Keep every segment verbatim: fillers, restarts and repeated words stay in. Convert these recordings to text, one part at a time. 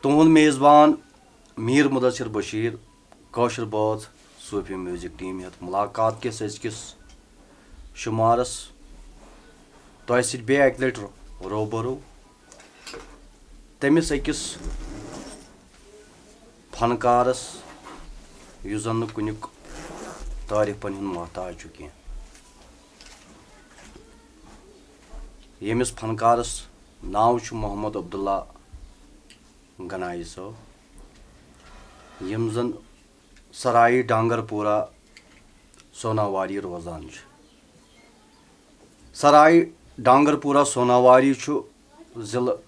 تُہُنٛد میزبان میٖر مُدثر بشیٖر، کٲشِر بٲتھ صوٗفی میوٗزک ٹیٖم ہیٚتھ مُلاقات کِس أزکِس شُمارس تۄہہِ سۭتۍ بیٚیہِ اَکہِ لَٹہِ رو-، روبرو۔ تٔمِس أکِس فنکارس، یُس زن نہٕ کُنیُک تعریفن ہُنٛد محتاج چھُ کینٛہہ، ییٚمِس فنکارس ناو چھُ محمد عبداللہ گنایی صٲب، یِم زن سرایی ڈانگر پورہ سوناواری روزان چھِ۔ سرایی ڈانگر پورہ سوناواری چھُ ضلعہٕ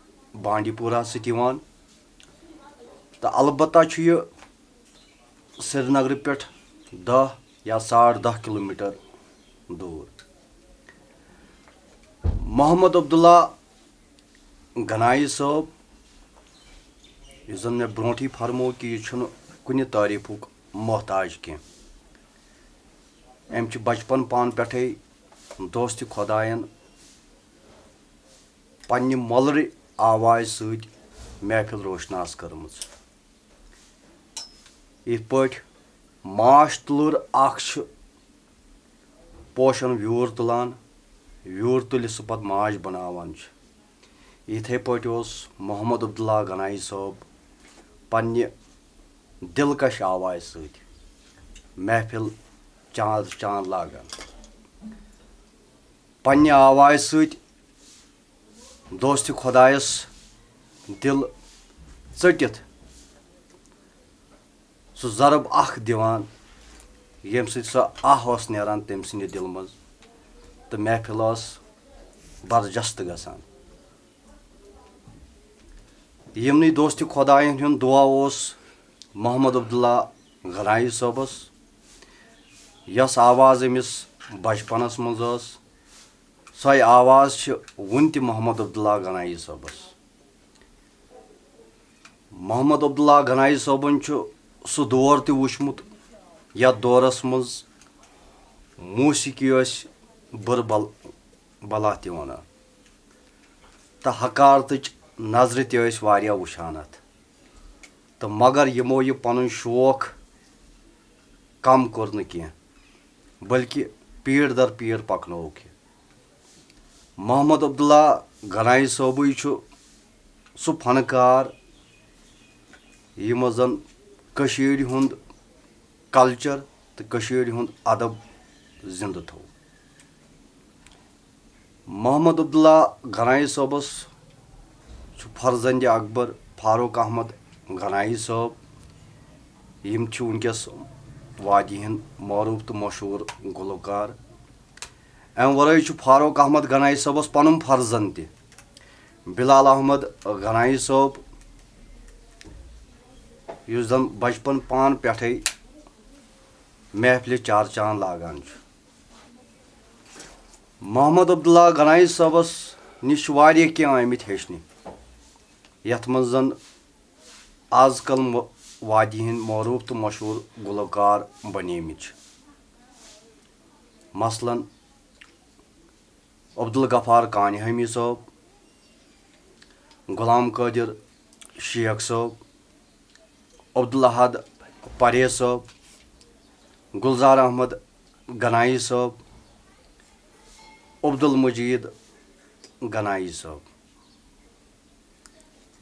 بانڈی پورہ سۭتۍ یِوان، تہٕ البتہ چھُ یہِ سرینگرٕ پٮ۪ٹھ دَہ یا ساڑ دَہ کلوٗمیٹر دوٗر۔ محمد عبداللہ گنایی صٲب، یُس زن مےٚ برونٛٹھٕے فرموو کہِ یہِ چھُنہٕ کُنہِ تعریفُک محتاج کینٛہہ۔ أمۍ چھُ بچپن پان پٮ۪ٹھے دوست خۄداین پننہِ مۄلرِ آوازِ سۭتۍ محفل روشناس کٔرمٕژ۔ یِتھ پٲٹھۍ ماچھ تُلُر اکھ چھُ پوشن ویوٗر تُلان، ویوٗر تُلِتھ سُہ پتہٕ ماچھ بناوان چھُ، یِتھے پٲٹھۍ اوس محمد عبداللہ گنایی صٲب پننہِ دلکش آوازِ سۭتۍ محفل چاند چاند لاگان۔ پننہِ آوازِ سۭتۍ دوست خۄدایس دل ژٔٹِتھ سُہ ضرب اکھ دِوان، ییٚمہِ سۭتۍ سۄ آہ ٲس نیران تٔمۍ سٕنٛدِ دِلہٕ منٛز، تہٕ محفل ٲس برجستہٕ گژھان۔ یِمنٕے دوست خۄدایَن ہُنٛد دُعا اوس محمد عبداللہ گنایی صٲبَس، یۄس آواز أمِس بچپنَس منٛز ٲس، سۄے آواز چھِ وُنہِ تہِ محمد عبداللہ گنایی صٲبَس۔ محمد عبداللہ گنایی صٲبن چھُ سُہ دور تہِ وُچھمُت، یتھ دورس منٛز موسیقی ٲسۍ بُرٕ بل-، بلا تہِ ونان تہٕ حقارتٕچ نظرِ تہِ ٲسۍ واریاہ وُچھان اتھ۔ تہٕ مگر یِمو یہِ پنُن شوق کم کوٚر نہٕ کینٛہہ، بلکہِ پیٖڑ در پیٖڑ پکنووُکھ یہِ۔ محمد عبداللہ گنایی صٲبٕے چھُ سُہ فنکار، یِمو زن کٔشیٖرِ ہُنٛد culture تہٕ کٔشیٖرِ ہُنٛد ادب زِنٛدٕ تھوٚو۔ محمد عبداللہ گنایی صٲبس چھُ فرزند اکبر فاروق احمد گنایی صٲب۔ یِم چھِ وٕنکیٚس وادی ہٕنٛدۍ معروٗف تہٕ مشہوٗر گُلوکار۔ امہِ ورٲے چھُ فاروق احمد گنایی صٲبس پنُن فرزند تہِ، بلال احمد گنایی صٲب، یُس زن بچپن پان پٮ۪ٹھے محفلہِ چار چاند لاگان چھُ۔ محمد عبداللہ گنایی صٲبس نِش چھِ واریاہ کینٛہہ آمٕتۍ ہیٚچھنہِ، یتھ منٛز زن از کل مو-، وادی ہٕنٛدۍ معروٗف تہٕ مشہوٗر گُلوکار بنیمٕتۍ چھِ۔ مثلاً، عبدالغفار کانہامی صٲب، غلام قٲدر شیخ صٲب، عبدالاحد پرہیز صٲب، گلزار احمد گنایی صٲب، عبدالمجید گنایی صٲب۔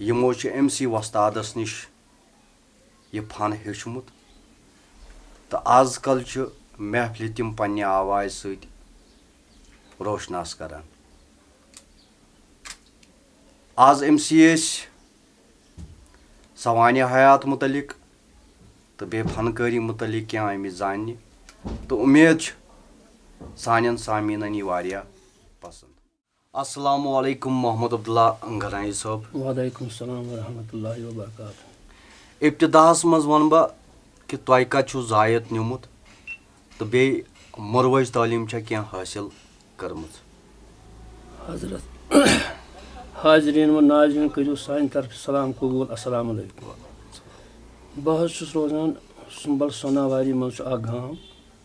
یِمو چھُ أمۍ سٕے وۄستادس نِش یہِ فن ہیوٚچھمُت تہٕ از کل چھِ محفلہِ تِم پننہِ آوازِ سۭتۍ روشناس کران۔ از أمۍ سٕے أسۍ سوانح حیات متعلق تہٕ بیٚیہِ فنکٲری متعلق کینٛہہ آمٕتۍ زاننہِ، تہٕ اُمید چھِ سانٮ۪ن سامعیٖنن یی واریاہ پسند۔ السلام علیکم محمد عبداللہ گنایی صٲب۔ وعلیکم السلام ورحمۃ اللہ وبرکاتہ۔ ابتداہس منٛز ونہٕ بہٕ کہِ تۄہہِ کتہِ چھُو زایت نیوٗمُت تہٕ بیٚیہِ مروٲج تعلیٖم چھا کینٛہہ حٲصِل کٔرمٕژ؟ حضرت، حاضریٖن و ناظریٖن کٔرِو سانہِ طرفہٕ سلام قبوٗل، السلام علیکم۔ بہٕ حظ چھُس روزان سُمبل سوناواری منٛز، چھُ اکھ گام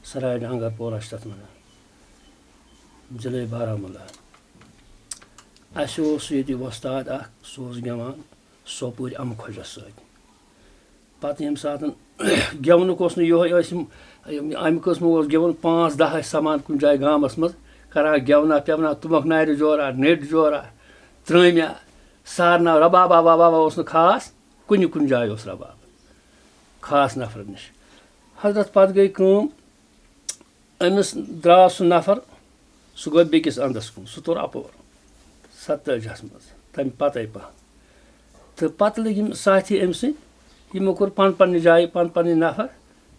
سرایہِ ڈانگر پورہ چھِ تَتھ وَنان، ضلعے بارہمولہ۔ اَسہِ اوس ییٚتہِ وۄستاد اَکھ، سُہ اوس گٮ۪وان سوپورِ امہٕ خۄجس سۭتۍ۔ پتہٕ ییٚمہِ ساتہٕ گٮ۪ونُک اوس نہٕ یِہوٚے، ٲسۍ یِم، یِم، امہِ قٕسمہٕ اوس گٮ۪وُن، پانٛژھ دَہ ٲسۍ سمان کُنہِ جایہِ گامس منٛز، کران گٮ۪ونا پٮ۪ونا، تُمبکھ نارِ جورا، نٔٹۍ جورا، ترٲمیا، سارنا، ربابا وبابا اوس نہٕ خاص، کُنہِ کُنہِ جایہِ اوس رباب خاص نفرن نِش۔ حضرت، پتہٕ گٔے کٲم، أمِس درٛاو سُہ نفر، سُہ گوٚو بیٚکِس اندس کُن، سُہ توٚر اپور ستٲجِہس منٛز، تمہِ پتے پہن۔ تہٕ پتہٕ لٔگۍ یِم ساتھی أمۍ سٕنٛدۍ، یِمو کوٚر پن پننہِ جایہِ پن پنٕنۍ نفر،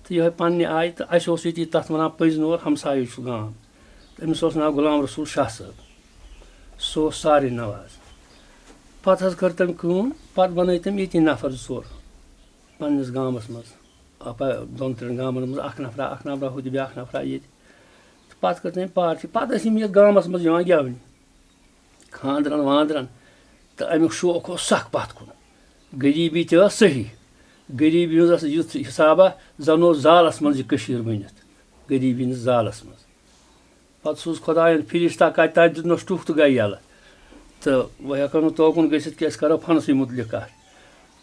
تہٕ یِہوٚے پننہِ آیہِ، تہٕ اسہِ اوس ییٚتی تتھ ونان پٔنٛزۍ نور، ہمسایہِ چھُ گام، تہٕ أمِس اوس ناو غلام رسول شاہ صٲب۔ سُہ اوس سارے نواز۔ پتہٕ حظ کٔر تٔمۍ کٲم، پتہٕ بنٲے تٔمۍ ییٚتی نفر زٕ ژور پننِس گامس منٛز، اپا-، دۄن ترٛٮ۪ن گامن منٛز اکھ نفرا، اکھ نفرا ہُتہِ، بیٛاکھ نفرا ییٚتہِ۔ تہٕ پتہٕ کٔر تٔمۍ پارٹی۔ پتہٕ ٲسۍ یِم یتھ گامس منٛز یِوان گٮ۪ونہِ، خانٛدرن وانٛدرن، تہٕ امیُک شوق اوس سخ پتھ کُن۔ غریبی تہِ ٲس صحیح، غریبی ہُنٛد ٲس یُتھ حسابہ، زن اوس زالس منٛز یہِ کٔشیٖر بٔنِتھ، غریبی ہٕنٛدِس زالس منٛز۔ پتہٕ سوٗز خۄداین فرشتہ، کتہِ تام دیُتنس ٹُکھ تہٕ گٔے یَلہٕ۔ تہٕ وۄنۍ ہٮ۪کو نہٕ توکُن گٔژھِتھ کینٛہہ، أسۍ کرو فنسٕے مُتعلق کتھ۔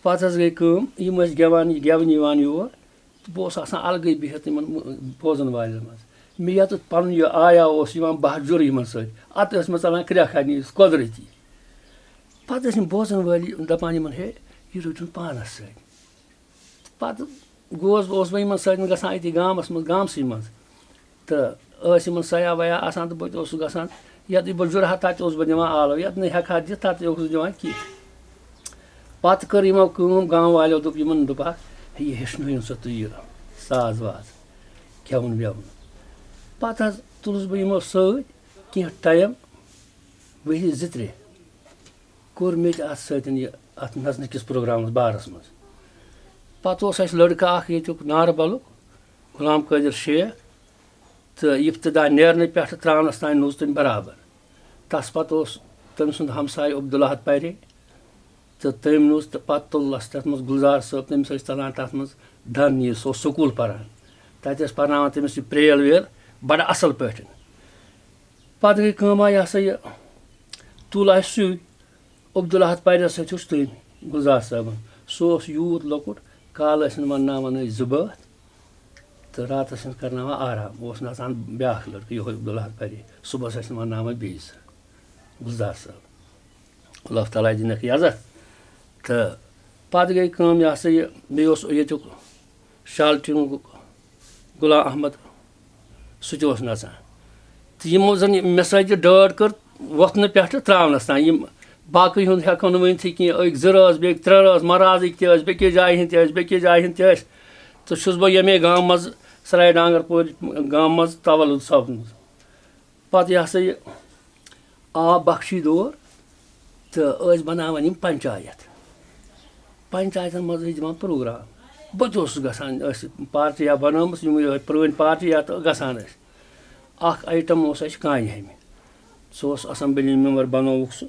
پتہٕ حظ گٔے کٲم، یِم ٲسۍ گٮ۪وان، گٮ۪ونہِ یِوان یور، تہٕ بہٕ اوسُس آسان الگٕے بِہِتھ یِمن بوزن والٮ۪ن منٛز۔ مےٚ یَتَتھ پنُن یہِ آیا اوس یِوان بہجُر یِمن سۭتۍ، اتھ ٲس مےٚ ژلان کرٛٮ۪کھ اَنہِ قۄدرٔتی۔ پتہٕ ٲسۍ یِم بوزن وٲلۍ دپان یِمن، ہے، یہِ رٔٹِن پانس سۭتۍ۔ پتہٕ گوس، اوسُس بہٕ یِمن سۭتۍ گژھان أتی گامس منٛز، گامسٕے منٛز۔ تہٕ ٲسۍ یِمن سیاح ویاح آسان تہٕ بہٕ تہِ اوسُس گژھان۔ ییٚتہِ بہٕ جُرہا، تَتہِ اوسُس بہٕ دِوان آلو، ییٚتہِ نہٕ ہٮ۪کہٕ ہا دِتھ، تَتہِ اوسُس دِوان کینٛہہ۔ پتہٕ کٔر یِمو کٲم، گامہٕ والیو دوٚپ یِمن، دوٚپہَکھ، ہے، یہِ ہیٚچھنٲیِن سا تُہۍ یہِ ساز واز، گٮ۪وُن وٮ۪وُن۔ پتہٕ حظ تُلُس بہٕ یِمو سۭتۍ کینٛہہ ٹایم، ؤری زٕ ترٛےٚ۔ کوٚر مےٚ تہِ اَتھ سۭتۍ یہِ، اَتھ نژنہٕ کِس پروگرامَس بارَس منٛز۔ پَتہٕ اوس اَسہِ لٔڑکہٕ اَکھ ییٚتیُک نارٕ بَلُک، غلام قٲدِر شیخ، تہٕ ابتدا نیرنہٕ پٮ۪ٹھٕ ترٛاونَس تام نوٚژ تٔمۍ برابر۔ تَس پَتہٕ اوس تٔمۍ سُنٛد ہمسایہِ عبدالاحد پَرے، تہٕ تٔمۍ نوٚژ، تہٕ پَتہٕ تُلنَس تَتھ منٛز گُلزار صٲب، تٔمِس ٲسۍ ژَلان تَتھ منٛز دَہ نیر، سُہ اوس سکوٗل پَران۔ تَتہِ ٲسۍ پَرناوان تٔمِس یہِ پرٛیل ویل بَڑٕ اَصٕل پٲٹھۍ۔ پَتہٕ گٔے کٲمہ، یہِ ہسا یہِ تُل اَسہِ سُے، عبدالاحد پَرٮ۪س سۭتۍ اوس تٔمۍ، گُلزار صٲبَن۔ سُہ اوس یوٗت لۄکُٹ، کالہٕ ٲسِن وَنناوان أسۍ زٕ بٲتھ تہٕ راتَس ٲسِن کَرناوان آرام۔ اوس نَژان بیٛاکھ لٔڑکہٕ، یِہوٚے عبدالاحد پَرے، صُبحَس ٲسِن وَنناوان بیٚیہِ زٕ، گُلزار صٲب۔ اللہ تعالیٰ دِنَکھ یَزَتھ۔ تہٕ پَتہٕ گٔے کٲم، یہِ ہسا یہِ، بیٚیہِ اوس ییٚتیُک شالٹیٖنُک غلام احمد، سُہ تہِ اوس نَژان۔ تہٕ یِمو زَن یہِ مےٚ سۭتۍ یہِ ڈٲر کٔر وۄتھنہٕ پٮ۪ٹھٕ ترٛاونَس تام، یِم باقٕے ہُنٛد ہٮ۪کو نہٕ ؤنتھٕے کینٛہہ، أکۍ زٕ رٲژ، بیٚکۍ ترٛےٚ رٲژ، مَرازٕکۍ تہِ ٲسۍ، بیٚکِس جایہِ ہٕنٛدۍ تہِ ٲسۍ، بیٚکِس جایہِ ہٕنٛدۍ تہِ ٲسۍ۔ تہٕ چھُس بہٕ ییٚمے گامہٕ منٛز، سرایہِ ڈانٛگر پورِ گامہٕ منٛز تولُد سَپدمُت۔ پَتہٕ یہِ ہسا یہِ آو بخشی دور تہٕ ٲسۍ بَناوان یِم پنچایت۔ پنچایتَن منٛز ٲسۍ دِوان پروگرام۔ بہٕ تہِ اوسُس گژھان، ٲسۍ پارٹیاں بَنٲومٕژ، یِم یِہوٚے پرٛٲنۍ پارٹی یَتھ گژھان ٲسۍ۔ اَکھ آیٹم اوس اَسہِ کانہِ ہَمہِ۔ سُہ اوس اسمبلی ممبر بَنووُکھ سُہ۔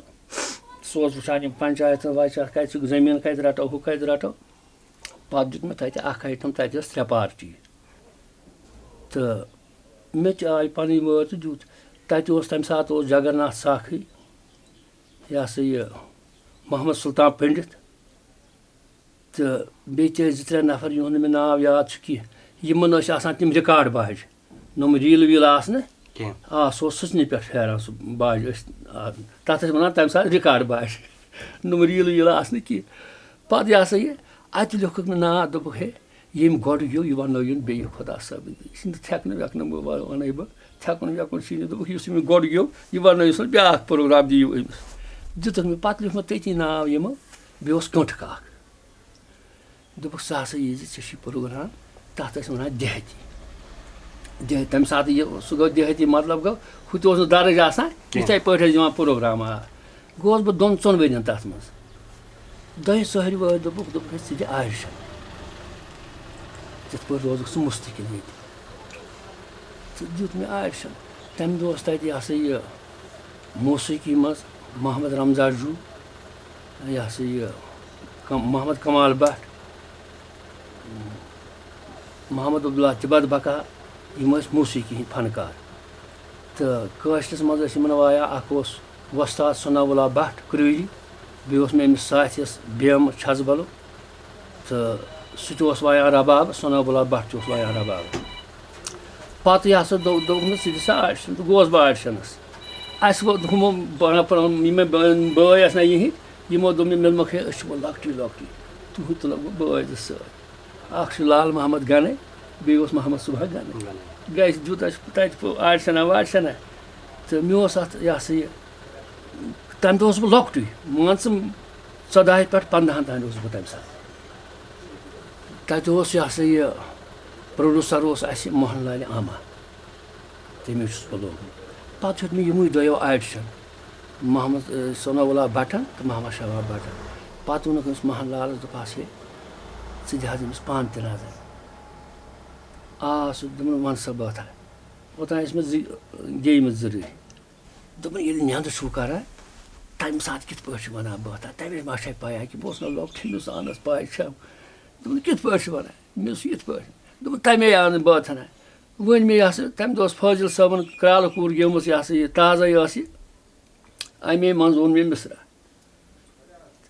سُہ اوس وٕچھان یِم پنچایتَن وایچَن کَتہِ چھُکھ، زٔمیٖن کَتہِ رَٹو، ہُہ کَتہِ رَٹو۔ پَتہٕ دیُت مےٚ تَتہِ اَکھ آیٹم، تَتہِ ٲس ترٛےٚ پارٹی۔ تہٕ مےٚ تہِ آے پَنٕنۍ وٲر تہٕ دیُت۔ تَتہِ اوس، تَمہِ ساتہٕ اوس جگن ناتھ ساکھٕے، یہِ ہسا یہِ محمد سلطان پنڈت، تہٕ بیٚیہِ تہِ ٲسۍ زٕ ترٛےٚ نفر، یِہُنٛد نہٕ مےٚ ناو یاد چھُ کینٛہہ۔ یِمن ٲسۍ آسان تِم ریکارڈ باجہِ، نۄم ریٖلہٕ ویٖلہٕ آسہٕ نہٕ۔ کینٛہہ۔ آ، سُہ اوس سٕژنہِ پٮ۪ٹھ پھیران سُہ باج، أسۍ، آ، تَتھ ٲسۍ وَنان تَمہِ ساتہٕ ریکارڈ باج۔ نۄم ریٖلہٕ ویٖلہٕ آسہٕ نہٕ کینٛہہ۔ پَتہٕ یہِ ہسا یہِ، اَتہِ لیوٚکھُکھ مےٚ ناو، دوٚپُکھ، ہے، ییٚمۍ گۄڈٕ گیوٚو، یہِ وَننٲیُن بیٚیہِ۔ خۄدا صٲب، یہِ چھِنہٕ تھٮ۪کنہٕ وٮ۪کنہٕ بہٕ وَ-، وَنَے بہٕ، تھٮ۪کُن وٮ۪کُن چھُے نہٕ۔ دوٚپُکھ، یُس أمۍ گۄڈٕ گیوٚو، یہِ وَننٲیِو سا بیٛاکھ پروگرام دِیِو أمِس۔ دیُتُکھ مےٚ، پَتہٕ لیوٚکھ مےٚ تٔتی ناو یِمو، بیٚیہِ اوس کٔٹھکھ اَکھ۔ دوٚپُکھ، ژٕ ہسا ییٖزِ، ژےٚ چھُے پروگرام، تَتھ ٲسۍ وَنان دیہٲتی۔ دیہٲتی، تَمہِ ساتہٕ یہِ، سُہ گوٚو دیہٲتی، مطلب گوٚو، ہُہ تہِ اوس نہٕ درٕج آسان، کینٛہہ۔ یِتھَے پٲٹھۍ ٲسۍ دِوان پروگرام۔ آ، گوس بہٕ دۄن ژۄن ؤرِین تَتھ منٛز۔ دۄیہِ ژۄہرِ وٲتۍ، دوٚپُکھ، دوٚپُکھ، ہے، ژٕ دِ آڈِشن۔ تِتھ پٲٹھۍ روزُکھ ژٕ مُستقل ییٚتہِ۔ تہٕ دیُت مےٚ آڈِشن۔ تَمہِ دۄہ اوس تَتہِ، یہِ ہسا یہِ، موسیقی منٛز محمد رمضان جوٗ، یہِ ہسا یہِ، کم-، محمد کمال بٹ، محمد عبداللہ تبت بکا، یِم ٲسۍ موسیقی ہٕنٛدۍ فنکار۔ تہٕ کٲشرِس منٛز ٲسۍ یِمن وایان، اکھ اوس وۄستاد ثناء اللہ بٹ کرٛیٖلی، بیٚیہِ اوس مےٚ أمِس ساتھیَس بیمہٕ چھَزبَلُک، تہٕ سُہ تہِ اوس وایان ربابہٕ، ثناء اللہ بٹ تہِ اوس وایان ربابہٕ۔ پَتہٕ یہِ ہسا دوٚپ، دوٚپُکھ مےٚ، "ژٕ دِ سا آڈِشن"، تہٕ گوس بہٕ آڈِشنَس۔ اَسہِ ووٚن، ہُمو بَنا-، پَنُن یِم مےٚ بٲے، بٲے ٲسۍ نہ یِہِنٛدۍ، یِمو دوٚپ مےٚ، "مےٚ دوٚپمَکھ، ہے، أسۍ چھِ وۄنۍ لۄکٹی لۄکٹی، تُہُنٛد تُلَکھ بہٕ بٲے زٕ سۭتۍ، اَکھ چھُ لال محمد گَنے، بیٚیہِ اوس محمد صُبحا گَنے۔" گَنے۔ گَرِ دیُت اَسہِ تَتہِ پو-، آڈِشَنا واڈِشَنا، تہٕ مےٚ اوس اَتھ، یہِ ہسا یہِ، تَمہِ دۄہ اوسُس بہٕ لۄکٹُے، مان ژٕ، ژۄداہہِ پٮ۪ٹھ پنٛداہَن تام اوسُس بہٕ تَمہِ ساتہٕ۔ تَتہِ اوس، یہِ ہسا یہِ، پروڈیوسر اوس اَسہِ موہن لالہِ آما، تٔمِس چھُس بہٕ لوگمُت۔ پَتہٕ ہیوٚت مےٚ یِموٕے دۄیو آڈِشن، محمد، اے، ثناء اللہ بٹن تہٕ محمد شباب بٹن۔ پَتہٕ ووٚنُکھ أمِس موہن لالَس، دوٚپہَس، "ہے، ژٕ دِ حظ أمِس پانہٕ تہِ نظر۔" آ، سُہ دوٚپُن، "وَن سا بٲتھا۔" اوٚتام ٲسۍ مےٚ زٕ، گیٚیمٕتۍ زٕ رٕہۍ۔ دوٚپُن، "ییٚلہِ نیٚنٛدٕ چھُو کران، تَمہِ ساتہٕ کِتھ پٲٹھۍ چھِ وَنان بٲتھا؟ تَمِچ ما چھےٚ پَیہ کہِ بہٕ اوسُس نہ لۄکٹُے، مےٚ اوس اَنَس پَے چھَم۔" دوٚپُن، "کِتھ پٲٹھۍ چھِ وَنان؟" مےٚ اوس یِتھ پٲٹھۍ۔ دوٚپُن، "تَمے آو نہٕ بٲتھا نہ۔" وۄنۍ مےٚ یہِ ہسا، تَمہِ دۄہ اوس فٲضِل صٲبُن کرٛالہٕ کوٗر گیٚومٕژ، یہِ ہسا یہِ تازَے ٲس یہِ، اَمے منٛز ووٚن مےٚ مِصرا۔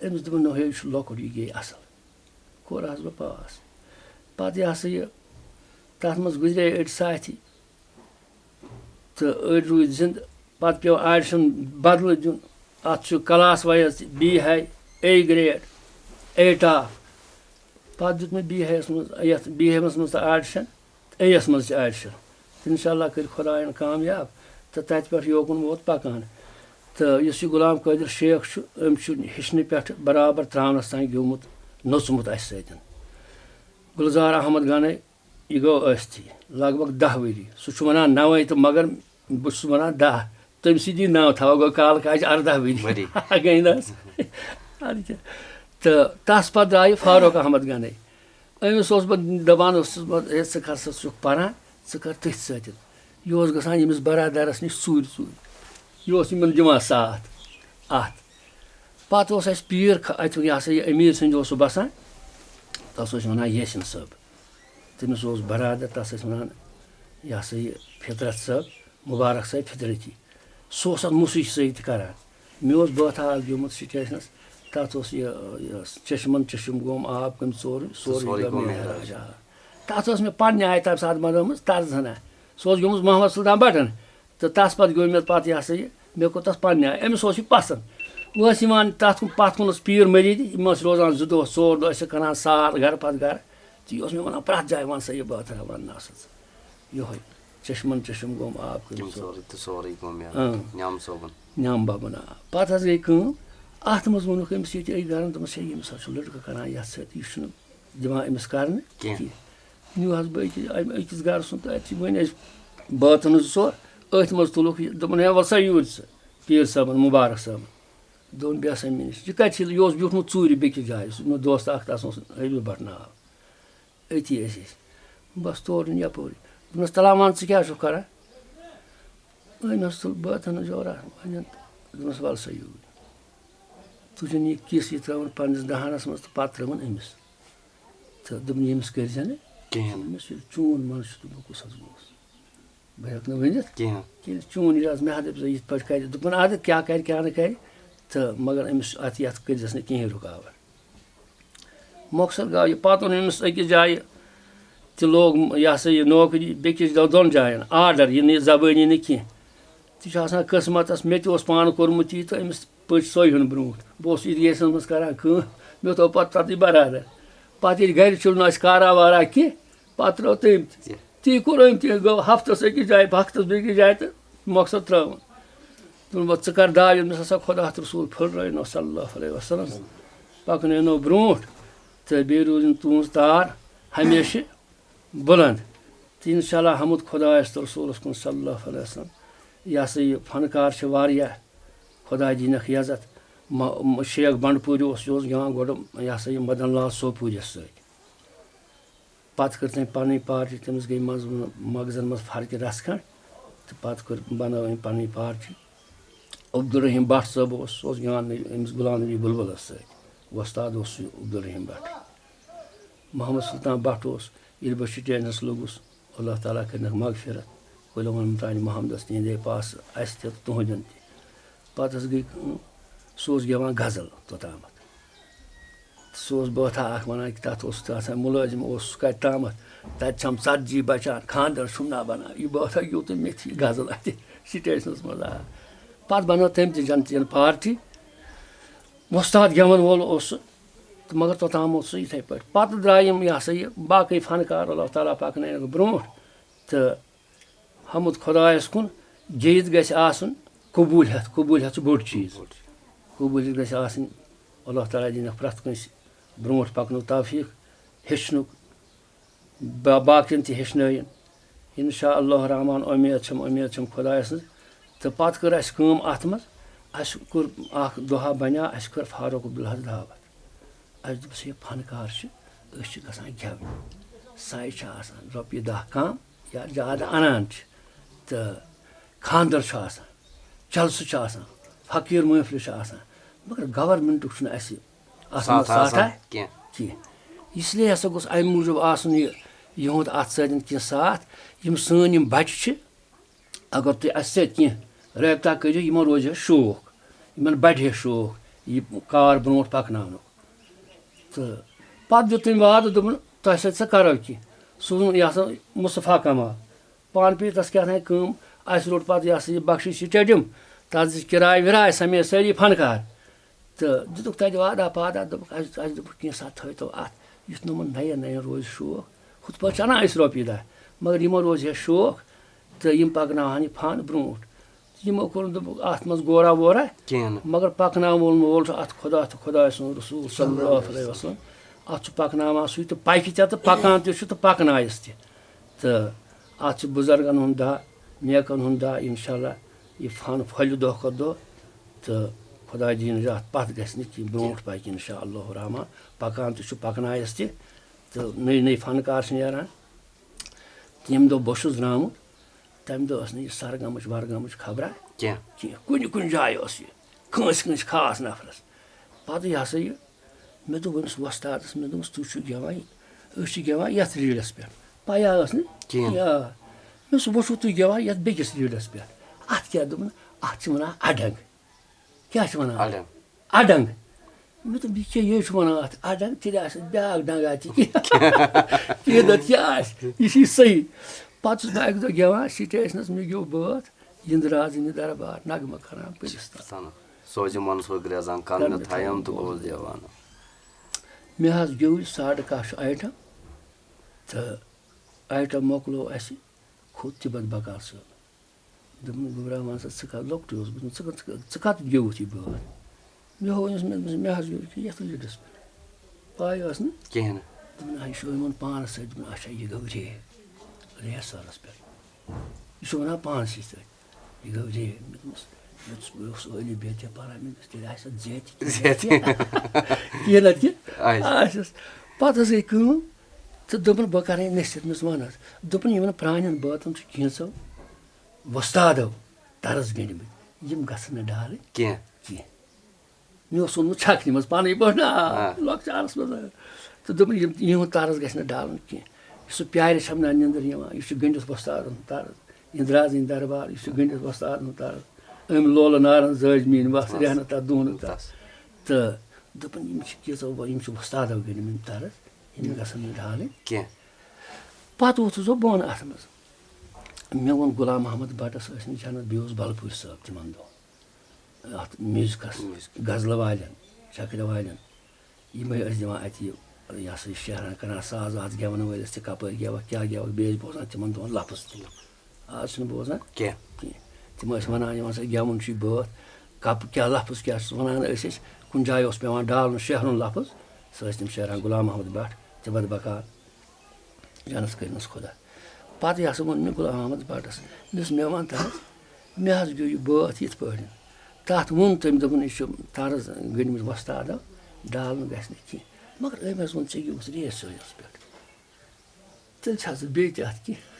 أمِس دوٚپُن، "نہ، ہے، یہِ چھُ لۄکُٹ، یہِ گیٚیہِ اَصٕل۔" کوٚر حظ بہٕ پاس۔ پَتہٕ یہِ ہسا یہِ، تَتھ منٛز گُزرے أڑۍ ساتھی تہٕ أڑۍ روٗدۍ زِندٕ۔ پَتہٕ پیوٚو آڈِشن بدلہٕ دیُن۔ اَتھ چھُ class wise B high, A grade, A top. پَتہٕ دیُت مےٚ بی ہایَس منٛز، یَتھ بی ہایَس منٛز تہِ آڈِشن، اے یَس منٛز تہِ آڈِشن۔ تہٕ اِنشاء اللہ کٔرۍ خۄدایَن کامیاب۔ تہٕ تَتہِ پٮ۪ٹھ یوکُن ووت پَکان۔ تہٕ یُس یہِ غلام قٲدِر شیخ چھُ، أمۍ چھُ ہیٚچھنہٕ پٮ۪ٹھٕ برابر ترٛاونَس تام گیوٚمُت، نوٚژمُت اَسہِ سۭتۍ۔ گُلزار احمد گنے، یہِ گوٚو ٲسۍتھٕے لگ بگ دَہ ؤری۔ سُہ چھُ وَنان نَوَے تہٕ مگر بہٕ چھُس وَنان دَہ۔ تٔمۍ سٕے دی نَو تھاوو، گوٚو کالہٕ کاجہِ اَرداہ ؤری۔ ؤری۔ گٔے نہ حظ؟ اَدٕ کیٛاہ۔ تہٕ تَس پَتہٕ درٛایہِ فاروق احمد گنے۔ أمِس اوس بہٕ دَپان اوسُس بہٕ، "ہے، ژٕ کر سا، ژٕ چھُکھ پَران، ژٕ کر تٔتھۍ سۭتۍ۔" یہِ اوس گژھان ییٚمِس برادَرَس نِش ژوٗرِ ژوٗرِ۔ یہِ اوس یِمَن دِوان ساتھ اَتھ۔ پَتہٕ اوس اَسہِ پیٖر خ-، اَتہِ، یہِ ہسا یہِ أمیٖر سٕنٛدِ اوس سُہ بَسان، تَس اوس وَنان یاسِن صٲب۔ تٔمِس اوس برادر، تَس ٲسۍ وَنان، یہِ ہسا یہِ، فطرت صٲب، مُبارک صٲب فطرتی۔ سُہ اوس اَتھ موسیٖقی سۭتۍ تہِ کران۔ مےٚ اوس بٲتھا اکھ گیوٚمُت سٹیشنَس، تَتھ اوس یہِ، یہِ چشمن چشم گوم آب کٔمۍ ژورُے، سورُے سورُے گوٚو گوٚو مہراج۔ مہراج۔ آ۔ تَتھ ٲس مےٚ پننہِ آیہِ تَمہِ ساتہٕ بنٲومٕژ طرزٕ ہنا۔ سُہ اوس گیوٚمُت محمد سلطان بٹن۔ تہٕ تَس پَتہٕ گیوٚو مےٚ پَتہٕ یہِ ہسا یہِ، مےٚ کوٚر تَس پننہِ آیہِ، أمِس اوس یہِ پسنٛد۔ وۄنۍ ٲسۍ یِوان تَتھ کُن، پَتھ کُن اوس پیٖر مٔریٖد، یِم ٲسۍ روزان زٕ دۄہ، ژور دۄہ، أسۍ ٲسۍ کران سال گرٕ پَتہٕ گرٕ۔ تہٕ یہِ اوس مےٚ وَنان پرٛٮ۪تھ جایہِ، "وَن سا یہِ بٲتھا، وَن نہ سا ژٕ یِہوٚے، چشمن چشم گوم آب کٔمۍ کٔمۍ ژور۔" ژورُے تہٕ سورُے گوٚو مےٚ اۭں۔ نیام صٲبُن۔ نیام بَبُن آب۔ پَتہٕ حظ گٔے کٲم، اَتھ منٛز ووٚنُکھ أمِس ییٚتہِ أکۍ گرَن، دوٚپمَس، "ہے، ییٚمِس حظ چھُ لٔڑکہٕ کران یَتھ سۭتۍ، یہِ چھُنہٕ دِوان أمِس کرنہٕ کینٛہہ۔" کینٛہہ۔ نیوٗ حظ بہٕ أکِس، اَمہِ أکِس گرٕ سُنٛد تہٕ اَتہِ چھِ وۄنۍ أسۍ بٲتَن زٕ ژور، أتھۍ منٛز تُلُکھ یہِ، دوٚپُن، "ہے، وَل سا یوٗرۍ ژٕ پیٖر صٲبَن، مُبارک صٲبَن۔" دوٚپُن، "بیٚہہ سا مےٚ نِش۔ یہِ کَتہِ چھِ؟" یہِ اوس بیوٗٹھمُت ژوٗرِ بیٚکِس جایہِ، سُہ مےٚ دوستہٕ اَکھ، تَس اوس حبیب بَٹ ناو، أتی ٲسۍ أسۍ۔ بَس تورٕ نیوٗ یَپٲرۍ۔ دوٚپنَس، "تَلہ وَن، ژٕ کیٛاہ چھُکھ کَران؟" أمۍ حظ تُل بٲتَن زٕ ژور اَتھ منٛز، دوٚپنَس، "وَل سا یوٗرۍ۔" تُجن یہِ کِس یہِ ترٲوٕن پننِس دہانس منٛز تہٕ پتہٕ ترٲوٕن أمِس۔ تہٕ دوٚپُن، "ییٚمِس کٔرۍ زِ نہٕ کِہیٖنۍ۔ أمِس ییٚلہِ چون من چھُ تہٕ بہٕ کُس حظ گوٚوُس؟" بہٕ ہٮ۪کہٕ نہٕ ؤنِتھ کِہیٖنۍ۔ کیٛازِ چون یہِ آز مےٚ ہا دٔپۍ زِ یِتھ پٲٹھۍ کرِ، دوٚپُن، "اَدٕ کیٛاہ کرِ، کیٛاہ نہٕ کرِ؟" تہٕ مگر أمِس اَتھ، یَتھ کٔرۍزٮ۪س نہٕ کِہیٖنۍ رُکاوٹ۔ مۄخصر گوٚو یہِ، پتہٕ اوٚن أمِس أکِس جایہِ تہِ لوگ، یہِ ہسا یہِ نوکری بیٚکِس دۄ-، دۄن جاین، آرڈر، یہِ نہٕ یہِ زبٲنی نہٕ کینٛہہ۔ تہِ چھُ آسان قٕسمتس۔ مےٚ تہِ اوس پانہٕ کوٚرمُت یی تہٕ أمِس پٔچ سۄے ہیوٚن برونٛٹھ۔ بہٕ اوسُس عیٖدگاہس منٛز کران کٲم، مےٚ تھوٚو پتہٕ تَتٕے برادر۔ پتہٕ ییٚلہِ گرِ چھُل نہٕ اَسہِ کارا وارا کینٛہہ، پتہٕ ترٛٲو تٔمۍ تہِ۔ تی کوٚر أمۍ تہِ، گوٚو ہفتس أکِس جایہِ، ہفتس بیٚکِس جایہِ تہٕ مۄخصر ترٛٲوٕن۔ دوٚپُن، "وۄنۍ ژٕ کر دعا یوٚت مےٚ ہسا خۄدا تہٕ رسول پھٔلرٲینو صلی اللہ علیہ وسلم، پکنٲینو برونٛٹھ تہٕ بیٚیہِ روٗزِن تُہٕنٛز تار ہمیشہِ بُلنٛد۔" تہٕ انشاءاللہ حمد خۄدایس تہٕ رسولس کُن صلی اللہ علیہ وسلم۔ یہِ ہسا یہِ فنکار چھِ واریاہ، خۄداے دِنکھ یزت۔ م-، م-، شیخ بنڈپوٗرِ اوس، یہِ اوس گٮ۪وان گۄڈٕ، یہِ ہسا یہِ مدن لال سوپوٗرِس سۭتۍ۔ پتہٕ کٔر تٔمۍ پنٕنۍ پارٹی، تٔمِس گٔے منٛزٕ مغزن منٛز فرقہِ رژھ کھنٛڈ، تہٕ پتہٕ کٔر، بنٲو أمۍ پنٕنۍ پارٹی۔ عبدالرحیم بٹ صٲب اوس، سُہ اوس گٮ۪وان نبی، أمِس غلام نبی بلبلس سۭتۍ۔ وۄستاد اوس سُہ عبدالرحیم بٹ۔ محمد سلطان بٹ اوس، ییٚلہِ بہٕ سٹیجس لوٚگُس، اللہ تعالیٰ کٔرنَکھ مغفرت، قلعہ ونمتانہِ محمدس تِہنٛدے پاسہٕ اَسہِ تہِ تہٕ تُہنٛدٮ۪ن تہِ۔ پتہٕ حظ گٔے کٲم، سُہ اوس گٮ۪وان غزل توٚتامَتھ۔ سُہ اوس بٲتھا اَکھ وَنان کہِ تَتھ اوس تہِ آسان مُلٲزِم اوس سُہ کَتہِ تامَتھ، تَتہِ چھَم ژَتجی بَچان، خانٛدَر چھُم نا بَنان۔ یہِ بٲتھا گیوٚو تٔمۍ مےٚ تہِ یہِ غزل اَتہِ سٹیشنَس منٛز۔ آ، پَتہٕ بَنٲو تٔمۍ تہِ جنتیَن پارٹی۔ وۄستاد گٮ۪وَن وول اوس سُہ، تہٕ مگر توٚتام اوس سُہ یِتھَے پٲٹھۍ۔ پَتہٕ درٛاے یِم، یہِ ہسا یہِ، باقٕے فنکار، اللہ تعالیٰ پَکنٲیِکھ برٛونٛٹھ۔ تہٕ حمد خۄدایَس کُن، گیٚیِتھ گژھِ آسُن قبوٗلیت۔ قبوٗلیت چھُ بوٚڑ چیٖز۔ قبوٗلیت گژھِ آسٕنۍ۔ اللہ تعالیٰ دِنَکھ پرٛٮ۪تھ کٲنٛسہِ برٛونٛٹھ پَکنُک توفیٖق، ہیٚچھنُک، با-، باقیَن تہِ ہیٚچھنٲیِن۔ اِنشاء اللہ الرحمٰن، اُمید چھَم، اُمید چھَم خۄدایَس سٕنٛز۔ تہٕ پَتہٕ کٔر اَسہِ کٲم اَتھ منٛز، اَسہِ کوٚر اَکھ دۄہا بَنیٛو، اَسہِ کٔر فاروق عبدالحَس دعوت۔ اَسہِ دوٚپُس، "ہے فنکار چھِ، أسۍ چھِ گژھان گٮ۪وٕنۍ، سَے چھِ آسان رۄپیہِ دَہ کَم یا زیادٕ اَنان چھِ، تہٕ خانٛدَر چھُ آسان، جلسہٕ چھُ آسان، فقیٖر محفلہِ چھُ آسان، مگر گورمنٹُک چھُنہٕ اَسہِ اَتھ منٛز ساتھ آسان ساتھا کینٛہہ۔ کینٛہہ۔ اس لیے ہسا گوٚژھ اَمہِ موٗجوٗب آسُن یہِ یِہُنٛد اَتھ سۭتۍ کینٛہہ ساتھ۔ یِم سٲنۍ یِم بَچہِ چھِ، اگر تُہۍ اَسہِ سۭتۍ کینٛہہ رٲبطہ کٔرِو، یِمَن روزِ ہے شوق، یِمَن بَڑِ ہے شوق یہِ کار برٛونٛٹھ پَکناونُک۔" تہٕ پَتہٕ دیُت تٔمۍ وعدٕ، دوٚپُن، "تۄہہِ سۭتۍ سا کَرو کینٛہہ۔" سُہ ووٚن یہِ ہسا مصطفیٰ کمال۔ پانہٕ پیٚیہِ تَس کیٛاہ تام کٲم، اَسہِ روٚٹ پَتہٕ یہِ ہسا یہِ بخشی سٹیڈیم، تَتھ دِژ کِراے وِراے، سَمے سٲری فنکار۔ تہٕ دِتُکھ تَتہِ وعدہ پادہ، دوٚپُکھ، "اَسہِ، اَسہِ دوٚپُکھ، کینٛژھا تھٲوتو اَتھ، یُتھ نہٕ یِمَن نَیَن نَیَن روزِ شوق۔ ہُتھ پٲٹھۍ چھِ اَنان أسۍ رۄپیہِ دَہ، مگر یِمَن روزِ ہے شوق، تہٕ یِم پَکناوہَن یہِ فن برٛونٛٹھ۔" یِمو کوٚر نہٕ، دوٚپُکھ، اَتھ منٛز گورا وورا کِہیٖنۍ نہٕ۔ مگر پَکناوَن وول چھُ اَتھ خۄدا تہٕ خۄداے سُنٛد رسول صلی اللہ علیہ وسلم۔ اَتھ چھُ پَکناوان سُے تہٕ پَکہِ تہِ تہٕ پَکان تہِ چھُ تہٕ پَکنایَس تہِ۔ تہٕ اَتھ چھُ بُزرگَن ہُنٛد دَہ، نیکَن ہُنٛد دَہ، اِنشاء اللہ یہِ فن پھۄلہِ دۄہ کھۄتہٕ دۄہ۔ تہٕ خۄداے دِیِن زِ اَتھ پَتھ گژھِ نہٕ کینٛہہ، برٛونٛٹھ پَکہِ اِنشاء اللہ الرحمٰن۔ پَکان تہِ چھُ، پَکنایَس تہِ۔ تہٕ نٔے نٔے فنکار چھِ نیران۔ تہٕ ییٚمہِ دۄہ بہٕ چھُس درٛامُت، تَمہِ دۄہ ٲس نہٕ یہِ سرگمٕچ ورگمٕچ خبرا کینٛہہ۔ کینٛہہ۔ کُنہِ کُنہِ جایہِ ٲس یہِ، کٲنٛسہِ کٲنٛسہِ خاص نفرَس۔ پَتہٕ یہِ ہسا یہِ، مےٚ دوٚپ أمِس وۄستادَس، مےٚ دوٚپمَس، "تُہۍ چھِو گٮ۪وان، أسۍ چھِ گٮ۪وان یَتھ ریٖڈَس پٮ۪ٹھ۔" پَیہ ٲس نہٕ کِہیٖنۍ۔ آ۔ مےٚ دوٚپُس، "وۄنۍ چھُو تُہۍ گٮ۪وان یَتھ بیٚکِس ریٖڈَس پٮ۪ٹھ۔ اَتھ کیٛاہ؟" دوٚپُن، "اَتھ چھِ وَنان اَڈنٛگ۔" کیٛاہ چھِ وَنان؟ اَڈنٛگ۔ اَڈنٛگ۔ مےٚ دوٚپ، "یہِ کیٛاہ، یہِ چھُ وَنان اَتھ اَڈنٛگ، تیٚلہِ آسہِ اَتھ بیٛاکھ ڈنٛگ اَتہِ کینٛہہ۔" کینٛہہ نَتہٕ کیٛاہ آسہِ، یہِ چھِ صحیح۔ پَتہٕ چھُس بہٕ اَکہِ دۄہ گٮ۪وان سٹیشنَس، مےٚ گیوٚو بٲتھ، یِنٛدرازٕنۍ دربار، نغمہٕ کران پٔرِستان۔ سَنہٕ۔ سوزِ منصوٗر گرٛیزان، کَن کَن مےٚ مےٚ تھایَم تھایَم تہٕ تہٕ گوس گوس دیوانہٕ۔ مےٚ حظ گیوٚو یہِ ساڑٕ کاہ چھُ آیٹم، تہٕ آیٹم مۄکلو اَسہِ، کھوٚت تِبت بکار صٲب۔ دوٚپُن، "گوٚبرا، وَن سا، ژٕ کَتھ لۄکٹُے اوسُس بہٕ، ژٕ کَتھ، ژٕ کَتھ، ژٕ کَتھ گیوٚوُتھ یہِ بٲتھ؟" مےٚ ہوو أمِس، مےٚ دوٚپمَس، "مےٚ حظ گیوٚو یہِ کہِ یَتھ لیٖڈَس پٮ۪ٹھ۔" پَے ٲس نہٕ۔ کِہیٖنۍ نہٕ۔ دوٚپُن، "آ، یہِ چھُ یِمَن پانَس سۭتۍ۔" دوٚپُن، "اچھا، یہِ گوٚو رے، رے سَرَس پٮ۪ٹھ۔ یہِ چھُ وَنان پانسٕے سۭتۍ، یہِ گوٚو رے۔" مےٚ دوٚپمَس، مےٚ دوٚپُس، بہٕ اوسُس عٲلی بیتہِ پَران، مےٚ دوٚپمَس، "تیٚلہِ آسہِ اَتھ زیتہِ۔" زیتہِ۔ کِہیٖنۍ نَتہٕ کہِ۔ آسہِ۔ آسٮ۪س۔ پَتہٕ حظ گٔے کٲم، تہٕ دوٚپُن، "بہٕ کَرَے نصیحت۔" مےٚ دوٚپمَس، "وَن حظ۔" دوٚپُن، "یِمَن پرٛانٮ۪ن بٲتَن چھُ کینٛژھو وۄستادو طرز گٔنٛڈمٕتۍ، یِم گژھن نہٕ ڈالٕنۍ کینٛہہ۔ کینٛہہ۔" مےٚ اوس اوٚنمُت چھَکنہِ منٛز پَنٕنۍ پٲٹھۍ نا، آ۔ لۄکچارَس منٛز۔ تہٕ دوٚپُن، "یِم، یِہُنٛد طرز گژھِ نہٕ ڈالُن کینٛہہ۔ یُس سُہ پیارِ چھَم نہ نیٚنٛدٕر یِوان، یہِ چھُ گٔنٛڈِتھ وۄستادَن طرز، اِنٛدرازٕنۍ دربار، یہِ چھُ گٔنٛڈِتھ وۄستادَن طرز۔ أمۍ لولہٕ نارَن زٲج میٛٲنۍ وَس، بَس۔ رٮ۪ہنہٕ تَتھ دُہنہٕ تَتھ۔" بَس۔ تہٕ دوٚپُن، "یِم چھِ کینٛژھو، یِم چھِ وۄستادو گٔنٛڈمٕتۍ طرز، یِم گژھن نہٕ ڈالٕنۍ کینٛہہ۔" پَتہٕ ووٚتھُس بہٕ بۄن اَتھ منٛز۔ مےٚ ووٚن غلام محمد بَٹَس، ٲسۍ نہٕ جنت، بیٚیہِ اوس بَلپوٗرۍ صٲب تِمَن دۄہَن۔ اَتھ میوٗزِکَس، میوٗزِک۔ غزلہٕ والٮ۪ن، چکرِ والٮ۪ن، یِمَے ٲسۍ دِوان اَتہِ یہِ، یہِ ہسا یہِ شعرا کَران، ساز واز گٮ۪وَن وٲلِس تہِ کَپٲرۍ گٮ۪وَکھ، کیٛاہ گٮ۪وَکھ، بیٚیہِ ٲسۍ بوزان تِمَن دۄہَن لفظ تہِ۔ آز چھِنہٕ بوزان کینٛہہ۔ کینٛہہ۔ تِم ٲسۍ وَنان، یِمَن سۭتۍ گٮ۪وُن چھُ یہِ بٲتھ، کَپ کیٛاہ لفظ کیٛاہ چھُس وَنان أسۍ ٲسۍ، کُنہِ جایہِ اوس پٮ۪وان ڈالُن شعرُن لفظ، سُہ ٲسۍ تِم شعران غلام محمد بٹ، تِبت بکار۔ جنت کٔرِنَس خۄدا۔ پَتہٕ یہِ ہسا ووٚن مےٚ غلام محمد بَٹَس، مےٚ دوٚپُس، "مےٚ وَن تہٕ حظ، مےٚ حظ گیوٚو یہِ بٲتھ یِتھ پٲٹھۍ۔" تَتھ ووٚن تٔمۍ، دوٚپُن، "یہِ چھُ طرز گٔنٛڈمٕتۍ وۄستادو، ڈالُن گژھِ نہٕ کینٛہہ۔" مگر أمۍ حظ ووٚن، "ژےٚ گیوٚوُتھ ریس سٲنِس پٮ۪ٹھ۔ تیٚلہِ چھا ژٕ بیٚیہِ تہِ اَتھ کینٛہہ؟"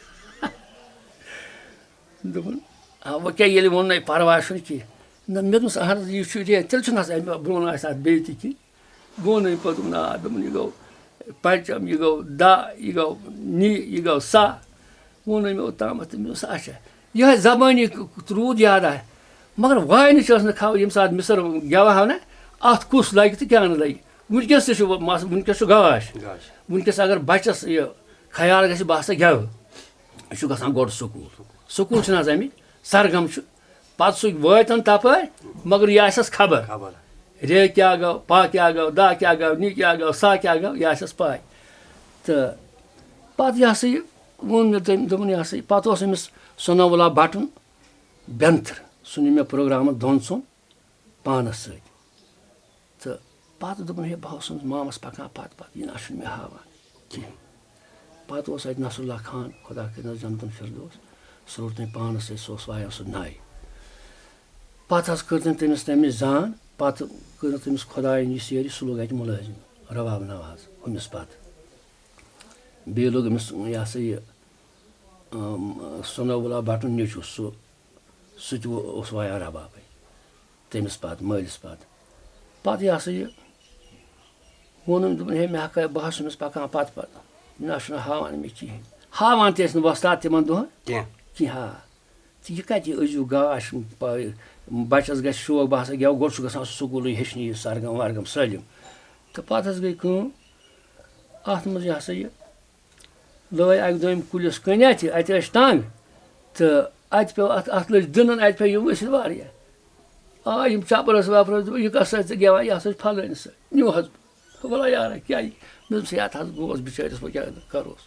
دوٚپُن، "آ، وۄنۍ کیٛاہ، ییٚلہِ ووٚنُے، پَرواے چھُنہٕ کینٛہہ۔" نہ، مےٚ دوٚپمَس، "اَہَن حظ، یہِ چھُ ریس، تیٚلہِ چھُنہٕ حظ اَمہِ برٛونٛہہ آسہِ اَتھ بیٚیہِ تہِ کینٛہہ؟" گوٚو نہٕ أمۍ پَتہٕ، دوٚپُن، آ، دوٚپُن، یہِ گوٚو پنٛچم، یہِ گوٚو دَ، یہِ گوٚو نِ، یہِ گوٚو سا۔ ووٚن أمۍ اوٚتامَتھ تہٕ مےٚ دوٚپُس، اچھا، یِہوٚے زبٲنی ک-، روٗد یاد آے۔ مگر واینٕچ ٲس نہٕ خبر، ییٚمہِ ساتہٕ مِسٕر گٮ۪وہاو نہ، اَتھ کُس لَگہِ تہٕ کیٛاہ نہٕ لَگہِ۔ وٕنکیٚس تہِ چھُ مَس-، وٕنکیٚس چھُ گاش۔ گاش۔ وٕنکیٚس اگر بَچَس یہِ خیال گژھِ، بہٕ ہسا گٮ۪وٕ، یہِ چھُ گژھان گۄڈٕ سکوٗل۔ سکوٗل چھُنہٕ حظ اَمِکۍ سرگم چھُ، پَتہٕ سُہ وٲتۍ تَن تَپٲرۍ، مگر یہِ آسٮ۪س خبر۔ خبر۔ رے کیٛاہ گوٚو، پا کیٛاہ گوٚو، دا کیٛاہ گوٚو، نی کیٛاہ گوٚو، سا کیٛاہ گوٚو، یہِ آسٮ۪س پَے۔ تہٕ پَتہٕ یہِ ہسا یہِ ووٚن مےٚ تٔمۍ، دوٚپُن، یہِ ہسا یہِ، پَتہٕ اوس أمِس ثناء اللہ بَٹُن بٮ۪نتھٕر، سُہ نیوٗ مےٚ پروگرامَس دۄن ژۄن پانَس سۭتۍ۔ تہٕ پَتہٕ دوٚپُن، ہے، بہٕ اوسُس مامَس پَکان پَتہٕ پَتہٕ، یہِ نہ چھُنہٕ مےٚ ہاوان کینٛہہ۔ پَتہٕ اوس اَتہِ نصر اللہ خان، خۄدا کٔرِنَس جنتُن فردوس، سُہ روٚٹ تٔمۍ پانَس سۭتۍ، سُہ اوس وایان سُہ نَے۔ پَتہٕ حظ کٔر تٔمۍ تٔمِس تَمِچ زان، پَتہٕ کٔر تٔمِس خۄدایَن یہِ سیرِ، سُہ لوٚگ اَتہِ مُلٲزِم، رباب نواز، ہُمِس پَتہٕ۔ بیٚیہِ لوٚگ أمِس، یہِ ہسا یہِ، اَم، ثناء اللہ بَٹُن نیٚچوٗ، سُہ، سُہ تہِ اوس وایان ربابٕے تٔمِس پَتہٕ، مٲلِس پَتہٕ۔ پَتہٕ یہِ ہسا یہِ ووٚنُن، دوٚپُن، ہے، مےٚ ہا کَرِ، بہٕ حظ چھُس أمِس پَکان پَتہٕ پَتہٕ، مےٚ نہ حظ چھُنہٕ ہاوان مےٚ کِہیٖنۍ، ہاوان تہِ ٲسۍ نہٕ وۄستاد تِمَن دۄہَن کینٛہہ۔ کینٛہہ، آ۔ تہٕ یہِ کَتہِ، یہِ أزیُک گاش، پَ-، بَچَس گژھِ شوق، بہٕ ہسا گٮ۪وٕ، گۄڈٕ چھُ گژھان سُہ سکوٗلٕے ہیٚچھنہِ یہِ سرگم ورگم سٲلِم۔ تہٕ پَتہٕ حظ گٔے کٲم، اَتھ منٛز یہِ ہسا یہِ لٲے اَکہِ دۄہ أمۍ کُلِس کٔنۍ اَتھِ، اَتہِ ٲسۍ ٹنٛگ، تہٕ اَتہِ پیوٚو اَتھ، اَتھ لٔج دٕنَن، اَتہِ پیوٚو یہِ ؤسِتھ واریاہ۔ آے یِم چَپرَس وَپرَس، دوٚپُکھ، "یہِ کَس سۭتۍ ژٕ گٮ۪وان؟ یہِ ہسا چھِ فَلٲنِس سۭتۍ۔" نیوٗ حظ، وَلہ یارا، کیٛاہ یہِ؟ مےٚ دوٚپُس، "ہے، اَتھ حظ گوس بِچٲرِس، وۄنۍ کیٛاہ کَروس؟"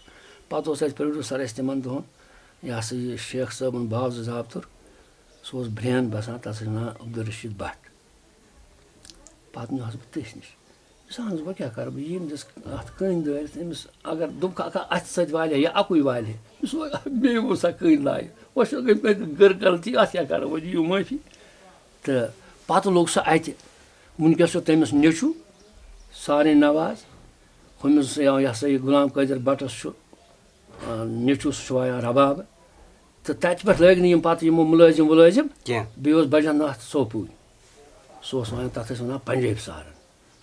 پَتہٕ اوس اَسہِ پرٛوڈیوٗسَر اَسہِ تِمَن دۄہَن، یہِ ہسا یہِ شیخ صٲبُن باو زٕ زابتُر، سُہ اوس برٛین بَسان، تَتھ ٲسۍ وَنان عبدالرشیٖد بٹ۔ پَتہٕ نیوٗ حظ بہٕ تٔتھۍ نِش۔ مےٚ دوٚپُس، "اَہن حظ، وۄنۍ کیٛاہ کَرٕ بہٕ؟ ییٚمۍ دِژ اَتھ کٔنۍ دٲرِتھ أمِس، اگر دوٚپُکھ، اَکھ اَتھٕ سۭتۍ والہِ ہا یا اَکُے والہِ ہا؟" مےٚ ووٚن، "سا کٔنۍ لایہِ، وۄنۍ چھِ گٔمٕتۍ مےٚ گٔر غلطی، اَتھ کیٛاہ کَرو وۄنۍ؟ دِیِو معٲفی۔" تہٕ پَتہٕ لوٚگ سُہ اَتہِ۔ وٕنکیٚس چھُ تٔمِس نیٚچوٗ سارے نواز، ہُمِس، یہِ ہسا یہِ غلام قٲدِر بَٹَس چھُ، آ، نیٚچوٗ، سُہ چھُ وایان رباب۔ تہٕ تَتہِ پٮ۪ٹھ لٲگۍ نہٕ یِم پَتہٕ یِمو مُلٲزِم وُلٲزِم۔ کینٛہہ۔ بیٚیہِ اوس بَجَن ناتھ سوپوٗرۍ۔ سُہ اوس وایان، تَتھ ٲسۍ وَنان پنجٲبۍ سارن۔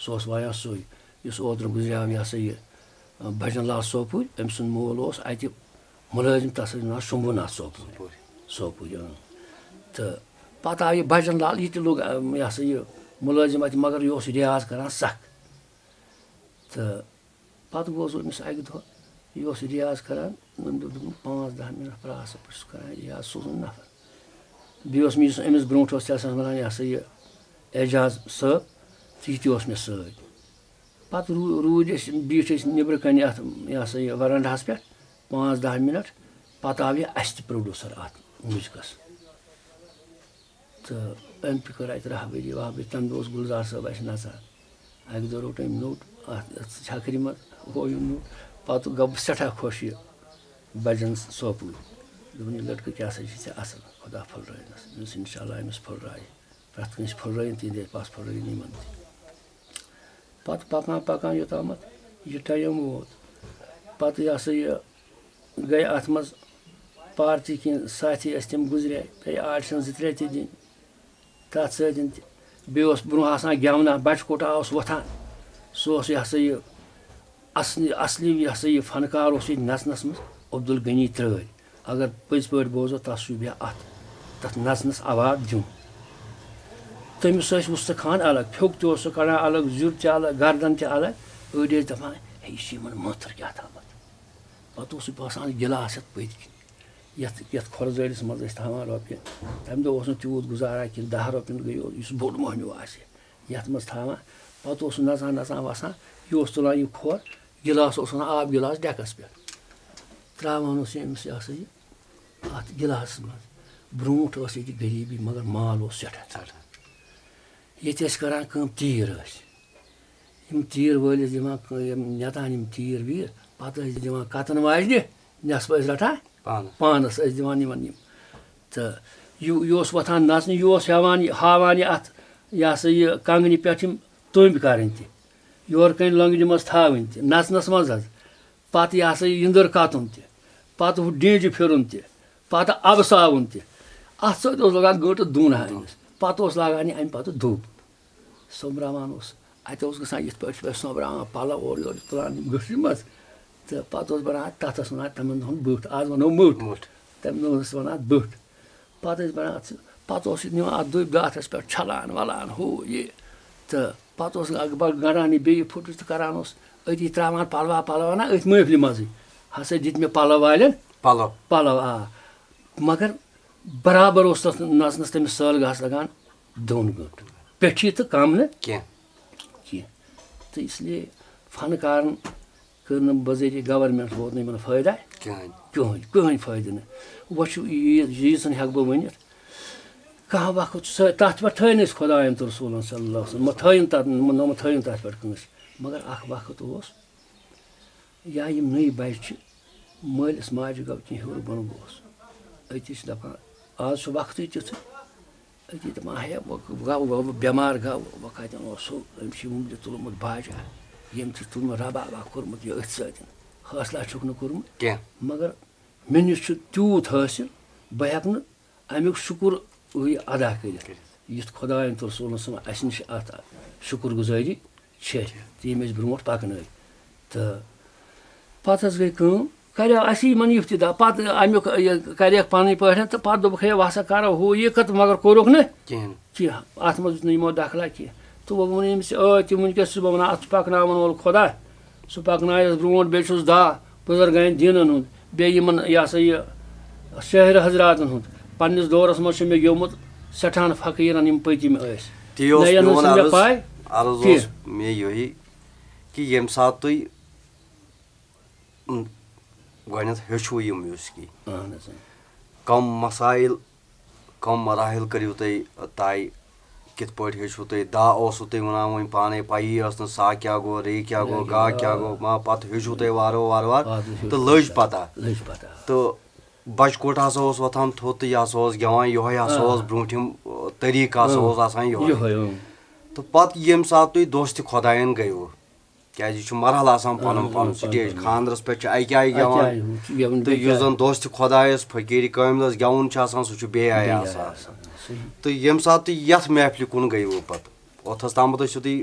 سُہ اوس وایان سُے، یُس اوترٕ گُزریٛاو، یہِ ہسا یہِ، آ، بَجَن لال سوپوٗرۍ۔ أمۍ سُنٛد مول اوس اَتہِ مُلٲزِم، تَتھ ٲسۍ وَنان شمبوٗ ناتھ سوپوٗرۍ۔ سوپوٗرۍ۔ سوپوٗرۍ، اۭں۔ تہٕ پَتہٕ آو یہِ بَجَن لال، یہِ تہِ لوٚگ، آ، یہِ ہسا یہِ مُلٲزِم اَتہِ، مگر یہِ اوس ریاض کَران سَکھ۔ تہٕ پَتہٕ گوس بہٕ أمِس اَکہِ دۄہ، یہِ اوس ریاض کَران، وۄنۍ دوٚپ، دوٚپُن، "پانٛژھ دَہ مِنَٹ پرٛار سا، بہٕ چھُس کَران یہِ یاد، سوزُن نفر۔" بیٚیہِ اوس مےٚ، یُس أمِس برونٛٹھ اوس، یہِ ہسا وَنان، یہِ ہسا یہِ اعجاز صٲب، تہِ تہِ اوس مےٚ سۭتۍ۔ پَتہٕ روٗ-، روٗدۍ أسۍ، بیٖٹھۍ أسۍ نیٚبرٕ کَنہِ اَتھ، یہِ ہسا یہِ وَرَنٛڈاہَس پٮ۪ٹھ پانٛژھ دَہ مِنَٹ، پَتہٕ آو یہِ اَسہِ تہِ پرٛوڈیوٗسَر اَتھ میوٗزِکَس۔ تہٕ أمۍ تہِ کٔر اَتہِ راہبٔری واہبٔری۔ تَمہِ دۄہ اوس گُلزار صٲب اَسہِ نَژان۔ اَکہِ دۄہ روٚٹ أمۍ نوٚٹ اَتھ، اَتھ چھَکرِ منٛز، ہوو أمۍ نوٚٹ۔ پَتہٕ گوٚو بہٕ سٮ۪ٹھاہ خۄش یہِ بَجَن سوپوٗرۍ۔ دوٚپُن، "یہِ لٔڑکہٕ کیٛاہ سا چھِ ژےٚ اَصٕل، خۄدا پھٔلرٲینَس۔" مےٚ دوٚپُس، "اِنشاء اللہ، أمِس پھٔلرایہِ۔ پرٛٮ۪تھ کٲنٛسہِ پھٔلرٲیِن، تِہِنٛدِ پَس پھٔلرٲیِن یِمَن تہِ۔" پَتہٕ پَکان پَکان یوٚتامَتھ یہِ ٹایم ووت۔ پَتہٕ یہِ ہسا یہِ گٔے اَتھ منٛز پارٹی کِنۍ ساتھی ٲسۍ تِم گُزرے، پیٚیہِ آڈِشن زٕ ترٛےٚ تہِ دِنۍ۔ تَتھ سۭتۍ تہِ بیٚیہِ اوس برونٛہہ آسان گٮ۪ونا، بَچہٕ کوٹا اوس وۄتھان۔ سُہ اوس یہِ ہسا یہِ اَصلی، اَصلی یہِ ہسا یہِ فنکار اوس ییٚتہِ نَژنَس منٛز عبدالغنی ترٛٲرۍ۔ اگر پٔزۍ پٲٹھۍ بوزو، تَس چھُ بیٚیہِ اَتھ، تَتھ نَژنَس award دیُن۔ تٔمِس ٲسۍ وُستہٕ خان الگ، پھیوٚک تہِ اوس سُہ کَڑان الگ، زیُر تہِ الگ، گردَن تہِ الگ۔ أڑۍ ٲسۍ دَپان، "ہے، یہِ چھُ یِمَن مٲتھٕر کیٛاہ تھامَتھ۔" پَتہٕ اوس سُہ باسان گِلاس ہٮ۪تھ پٔتۍ کِنۍ، یَتھ، یَتھ کھۄرٕ زٲلِس منٛز ٲسۍ تھاوان رۄپیہِ۔ تَمہِ دۄہ اوس نہٕ تیوٗت گُزارا کینٛہہ، دَہ رۄپیَن گٔیو، یُس بوٚڑ مۄہنیوٗ آسہِ، یَتھ منٛز تھاوان۔ پَتہٕ اوس سُہ نَژان نَژان وَسان، یہِ اوس تُلان یہِ کھۄر، گِلاس اوس اَنان آب گِلاس ڈٮ۪کَس پٮ۪ٹھ، ترٛاوان اوس یہِ أمِس، یہِ ہسا یہِ، اَتھ گِلاسَس منٛز۔ برونٛٹھ ٲس ییٚتہِ غریٖبی، مگر مال اوس سٮ۪ٹھاہ۔ سٮ۪ٹھاہ۔ ییٚتہِ ٲسۍ کَران کٲم، تیٖر ٲسۍ۔ یِم تیٖر وٲلۍ ٲسۍ دِوان کٲ-، یِم نٮ۪تان یِم تیٖر ویٖر، پَتہٕ ٲسۍ دِوان کَتَن واجنہِ، نٮ۪صف ٲسۍ رَٹان پانَس۔ پانَس ٲسۍ دِوان یِمَن یِم۔ تہٕ یہِ، یہِ اوس وۄتھان نَژنہِ، یہِ اوس ہٮ۪وان یہِ، ہاوان یہِ اَتھ، یہِ ہسا یہِ کَنٛگنہِ پٮ۪ٹھ یِم تُمبۍ کَرٕنۍ تہِ، یورٕ کَنہِ لۄنٛگنہِ منٛز تھاوٕنۍ تہِ، نَژنَس منٛز حظ۔ پَتہٕ یہِ ہسا یہِ یِندٕر کَتُن تہِ، پَتہٕ ہُہ ڈینٛجہِ پھِرُن تہِ، پَتہٕ اَبہٕ ساوُن تہِ۔ اَتھ سۭتۍ اوس لَگان گٲنٛٹہٕ دوٗن ہا أمِس۔ پَتہٕ اوس لاگان یہِ اَمہِ پَتہٕ دوٚب۔ سوٚمبراوان اوس۔ اَتہِ اوس گژھان یِتھ پٲٹھۍ، چھِ پٮ۪ٹھ سوٚمبراوان پَلو اورٕ یورٕ تُلان یِم گٔٹھرِ منٛز۔ تہٕ پَتہٕ اوس بَنان تَتھ ٲس وَنان تَمَن دۄہَن بٔٹھ، آز وَنو مٔٹ۔ مٔٹ۔ تَمہِ دۄہ ٲس وَنان اَتھ بٔٹھ۔ پَتہٕ ٲسۍ بَنان اَتھ سُہ پَتہٕ اوس یہِ نِوان اَتھ دُبۍ داتھَس پٮ۪ٹھ، چھَلان وَلان ہُہ یہِ۔ تہٕ پَتہٕ اوس لگ بگ گَنٛڈان یہِ بیٚیہِ پھُٹُس تہٕ کَران اوس أتی ترٛاوان پَلوا پَلوا نا أتھۍ محفلہِ منٛزٕے۔ ہسا دِتۍ مےٚ پَلو والٮ۪ن پَلو۔ پَلو، آ۔ مگر برابر اوس تَتھ نَژنَس تٔمِس سٲل گاسہٕ لَگان دۄن گٲنٛٹَن پٮ۪ٹھی تہٕ کَم نہٕ کینٛہہ۔ کینٛہہ۔ تہٕ اس لیے فنکارن کٔر نہٕ بذریعہ government ووت نہٕ یِمن فٲیدٕ کِہیٖنۍ۔ کِہیٖنۍ، کٕہٕنۍ فٲیدٕ نہٕ۔ وۄنۍ چھُ یہِ، ییٖژ ہن ہٮ۪کہٕ بہٕ ؤنِتھ، کانٛہہ وقت چھُ سا-، تَتھ پٮ۪ٹھ تھٲے نہٕ أسۍ خۄداین تہٕ رسوٗلن صلی اللہ علیہ وسلم، مہ تھٲیِن تَتھ، مہ، نہ مہ تھٲیِن تَتھ پٮ۪ٹھ کٲنٛسہِ۔ مگر اکھ وقت اوس، یا یِم نٔے بچہِ چھِ، مٲلِس ماجہِ گوٚو کینٛہہ ہیوٚر بۄن گوس۔ أتی چھِ دَپان، آز چھُ وقتٕے تیُتھُے۔ أتی دَپان، ہے، وۄنۍ گوٚو، وۄنۍ بٮ۪مار گوٚو، وۄنۍ کَتٮ۪ن اوس سُہ؟ أمۍ چھِ وُمبرِ تُلمُت باجا، ییٚمۍ چھُ تُلمُت ربابا کوٚرمُت یہِ أتھۍ سۭتۍ۔ حٲصلہ چھُکھ نہٕ کوٚرمُت۔ کینٛہہ۔ مگر مےٚ نِش چھُ تیوٗت حٲصِل، بہٕ ہٮ۪کہٕ نہٕ اَمیُک شُکُر یہِ ادا کٔرِتھ، کٔرِتھ۔ یُتھ خۄدایَن تہٕ رسوٗلَن سٕنٛز اَسہِ نِش اَتھ شُکُر گُزٲری چھِ، تہٕ یِم أسۍ برونٛٹھ پَکنٲوۍ۔ تہٕ پَتہٕ حظ گٔے کٲم، کَریو اَسہِ یِمَن افتتاح، پَتہٕ اَمیُک یہِ کَریکھ پَنٕنۍ پٲٹھۍ، تہٕ پَتہٕ دوٚپُکھ، ہے وَسا کَرو ہُہ یہِ کَتھ، مگر کوٚرُکھ نہٕ کِہیٖنۍ۔ کینٛہہ۔ اَتھ منٛز دیُت نہٕ یِمو دَخلہ کینٛہہ۔ تہٕ وۄنۍ ووٚن أمِس، آ، تِم وٕنکیٚس چھُس بہٕ وَنان، اَتھ چھُ پَکناوَن وول خۄدا۔ سُہ پَکنایَس برونٛٹھ، بیٚیہِ چھُس دَہ بُزرگانِ دیٖنَن ہُنٛد، بیٚیہِ یِمَن، یہِ ہسا یہِ، شٲعر حضراتَن ہُنٛد۔ پنٛنِس دورَس منٛز چھُ مےٚ گیومُت سٮ۪ٹھاہَن فقیٖرَن یِم پٔتِم ٲسۍ۔ تی اوس نَیَن ہٕنٛز میون چھَنہٕ مےٚ عرض، پَے عرض کینٛہہ۔ اوس مےٚ یِہوٚے کہِ ییٚمہِ ساتہٕ تُہۍ، م، گۄڈٕنٮ۪تھ ہیٚچھوٕ یہِ موسیقی، اَہَن حظ، اۭں۔ کَم مسائل، کَم مراحل کٔرِو تُہۍ طے، کِتھ پٲٹھۍ ہیٚچھوٕ تُہۍ؟ دَہ اوسوٕ تُہۍ وَنان وۄنۍ پانَے، پَیی ٲس نہٕ سا کیٛاہ گوٚو، رے کیٛاہ گوٚو، گا کیٛاہ گوٚو، ما پَتہٕ ہیٚچھوٕ تُہۍ وارٕ وارٕ وارٕ وارٕ۔ پَتہٕ ہیوٚچھ تہٕ لٔج پَتہ۔ پَتہ۔ لٔج پَتہ۔ تہٕ بَچہٕ کوٚٹ ہسا اوس وۄتھان تھوٚد تہٕ یہِ ہسا اوس گٮ۪وان، یِہوٚے ہسا آ۔ اوس برٛونٛٹھِم، آ، طریٖقہٕ ہسا آ۔ اوس آسان یِہوٚے۔ یِہوٚے، اۭں۔ تہٕ پَتہٕ ییٚمہِ ساتہٕ تُہۍ دوستِ خۄدایَن گٔیوٕ، کیٛازِ یہِ چھُ مرحلہٕ آسان پَنُن اۭں، پَنُن پَنُن stage۔ پَنُن۔ خانٛدرَس پٮ۪ٹھ چھِ اَکہِ آیہِ اَکہِ گٮ۪وان۔ آیہِ ہُہ چھُ گٮ۪وُن تہٕ بیٚیہِ یُس آیہِ۔ زَن دوستِ خۄدایَس فقیٖر کٲمِلَس گٮ۪وُن چھُ آسان، سُہ چھُ بیٚیہِ آیہِ بیٚیہِ آیہِ آسان۔ آسان، صحیح۔ تہٕ ییٚمہِ ساتہٕ تُہۍ یَتھ محفلہِ کُن گٔیوٕ پَتہٕ، اوٚتھَس تامَتھ ٲسِو تُہۍ،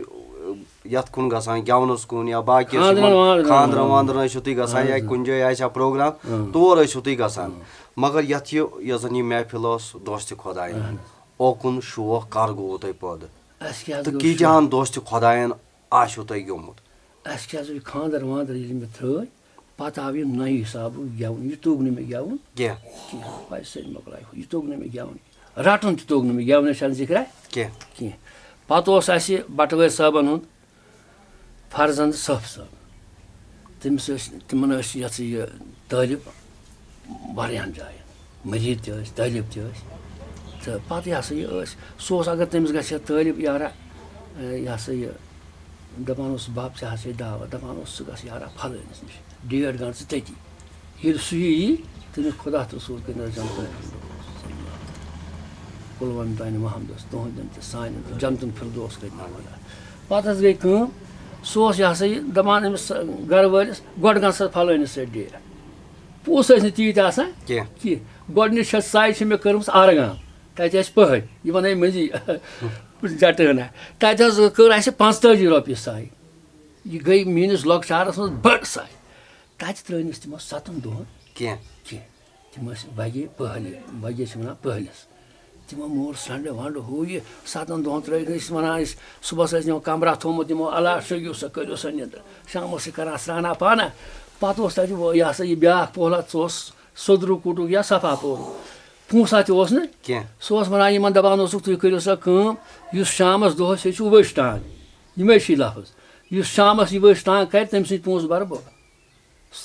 یَتھ کُن گژھان، گٮ۪ونَس کُن یا باقیَس خانٛدرَن یِمَن وانٛدرَن۔ خانٛدرَن وانٛدرَن ٲسِو تُہۍ گژھان اہن یا حظ۔ کُنہِ جایہِ آسہِ ہا پروگرام، اۭں۔ تور ٲسِو تُہۍ گژھان۔ اۭں۔ مگر یَتھ یہِ، یۄس زَن یہِ محفِل ٲس دوستِ خۄدایَن، اہن حظ۔ اوکُن شوق کَر گوٚوُ تۄہہِ پٲدٕ؟ اَسہِ کیٛاہ حظ تہٕ گوٚو کیٖتیٛاہَن شوق؟ دوستِ خۄدایَن آسِو تۄہہِ گیوٚمُت؟ اَسہِ کیٛاہ حظ گوٚو، خانٛدَر وانٛدَر ییٚلہِ مےٚ ترٛٲے، پَتہٕ آو یہِ نَیہِ حِسابہٕ گٮ۪وُن، یہِ توٚگ نہٕ مےٚ گٮ۪وُن کینٛہہ۔ کینٛہہ۔ پَے سٲلِم مۄکلایہِ، یہِ توٚگ نہٕ مےٚ گٮ۪وُن۔ رَٹُن تہِ توٚگ نہٕ مےٚ گٮ۪ونَس چھَنہٕ ذِکرا کینٛہہ۔ کینٛہہ۔ پَتہٕ اوس اَسہِ بَٹہٕ وٲرۍ صٲبَن ہُنٛد فرزند صٲب صٲب۔ تٔمِس ٲسۍ، تِمَن ٲسۍ یہِ ہسا یہِ طٲلب واریاہَن جایَن، مٔریٖد تہِ ٲسۍ، طٲلب تہِ ٲسۍ۔ تہٕ پَتہٕ یہِ ہسا یہِ ٲسۍ، سُہ اوس اگر تٔمِس گژھِ ہا طٲلب یارا، یہِ ہسا یہِ دَپان اوس، "بَب، ژےٚ ہسا یہِ دعوت"، دَپان اوس، "ژٕ گژھ یارا فَلٲنِس نِش، ڈیٹ گَنٛڈ ژٕ تٔتی۔" ییٚلہِ سُہ یی، تٔمِس خۄدا تہٕ رسوٗل کٔرِنَس جنتَن فِردوس۔ قُل وَن دانہِ محمدَس تُہٕنٛدٮ۪ن تہِ سانٮ۪ن تہِ جنتَن فِردوس کٔرِنَس خۄدا۔ پَتہٕ حظ گٔے کٲم، سُہ اوس یہِ ہسا یہِ دَپان أمِس گَرٕ وٲلِس، "گۄڈٕ گژھ سا فَلٲنِس سۭتۍ ڈیٹ۔" پونٛسہٕ ٲسۍ نہٕ تیٖتۍ آسان کینٛہہ۔ کینٛہہ۔ گۄڈٕنِچ چھےٚ سَے چھِ مےٚ کٔرمٕژ آرگام، تَتہِ ٲسۍ پٔہرۍ، یہِ وَنَے مٔنٛزی جَٹٲنا۔ تَتہِ حظ کٔر اَسہِ پانٛژتٲجی رۄپیہِ سَے۔ یہِ گٔے میٛٲنِس لۄکچارَس منٛز بٔڑ سَے۔ تَتہِ ترٛٲونَس تِمو سَتَن دۄہَن کینٛہہ۔ کینٛہہ۔ تِم ٲسۍ وَگے پٔہلہِ، وَگے چھِ وَنان پٔہلِس۔ تِمو مور سرٛنٛڈٕ وَنٛڈٕ ہُہ یہِ، سَتَن دۄہَن ترٛٲوِکھ نہٕ أسۍ وَنان ٲسۍ، صُبحَس ٲسۍ تِمو کَمرہ تھوٚومُت، یِمو اَلا شۄنٛگِو سا، کٔرِو سا نِندٕر۔ شامَس چھِ کَران سرٛانہ پانہ۔ پَتہٕ اوس تَتہِ وۄ-، یہِ ہسا یہِ بیٛاکھ پوہلہ، سُہ اوس سوٚدرُ کُٹُک یا صفا پوٗرُک۔ پونٛسہ تہِ اوس نہٕ۔ کینٛہہ۔ سُہ اوس وَنان یِمَن، دَپان اوسُکھ، "تُہۍ کٔرِو سا کٲم، یُس شامَس دۄہَس ییٚتہِ چھُ وٕچھ ٹانٛگ"، یِمَے چھِ لفظ، "یُس شامَس یہِ وٕچھ ٹانٛگ کَرِ، تٔمۍ سٕنٛدۍ پونٛسہٕ بَرٕ بہٕ۔"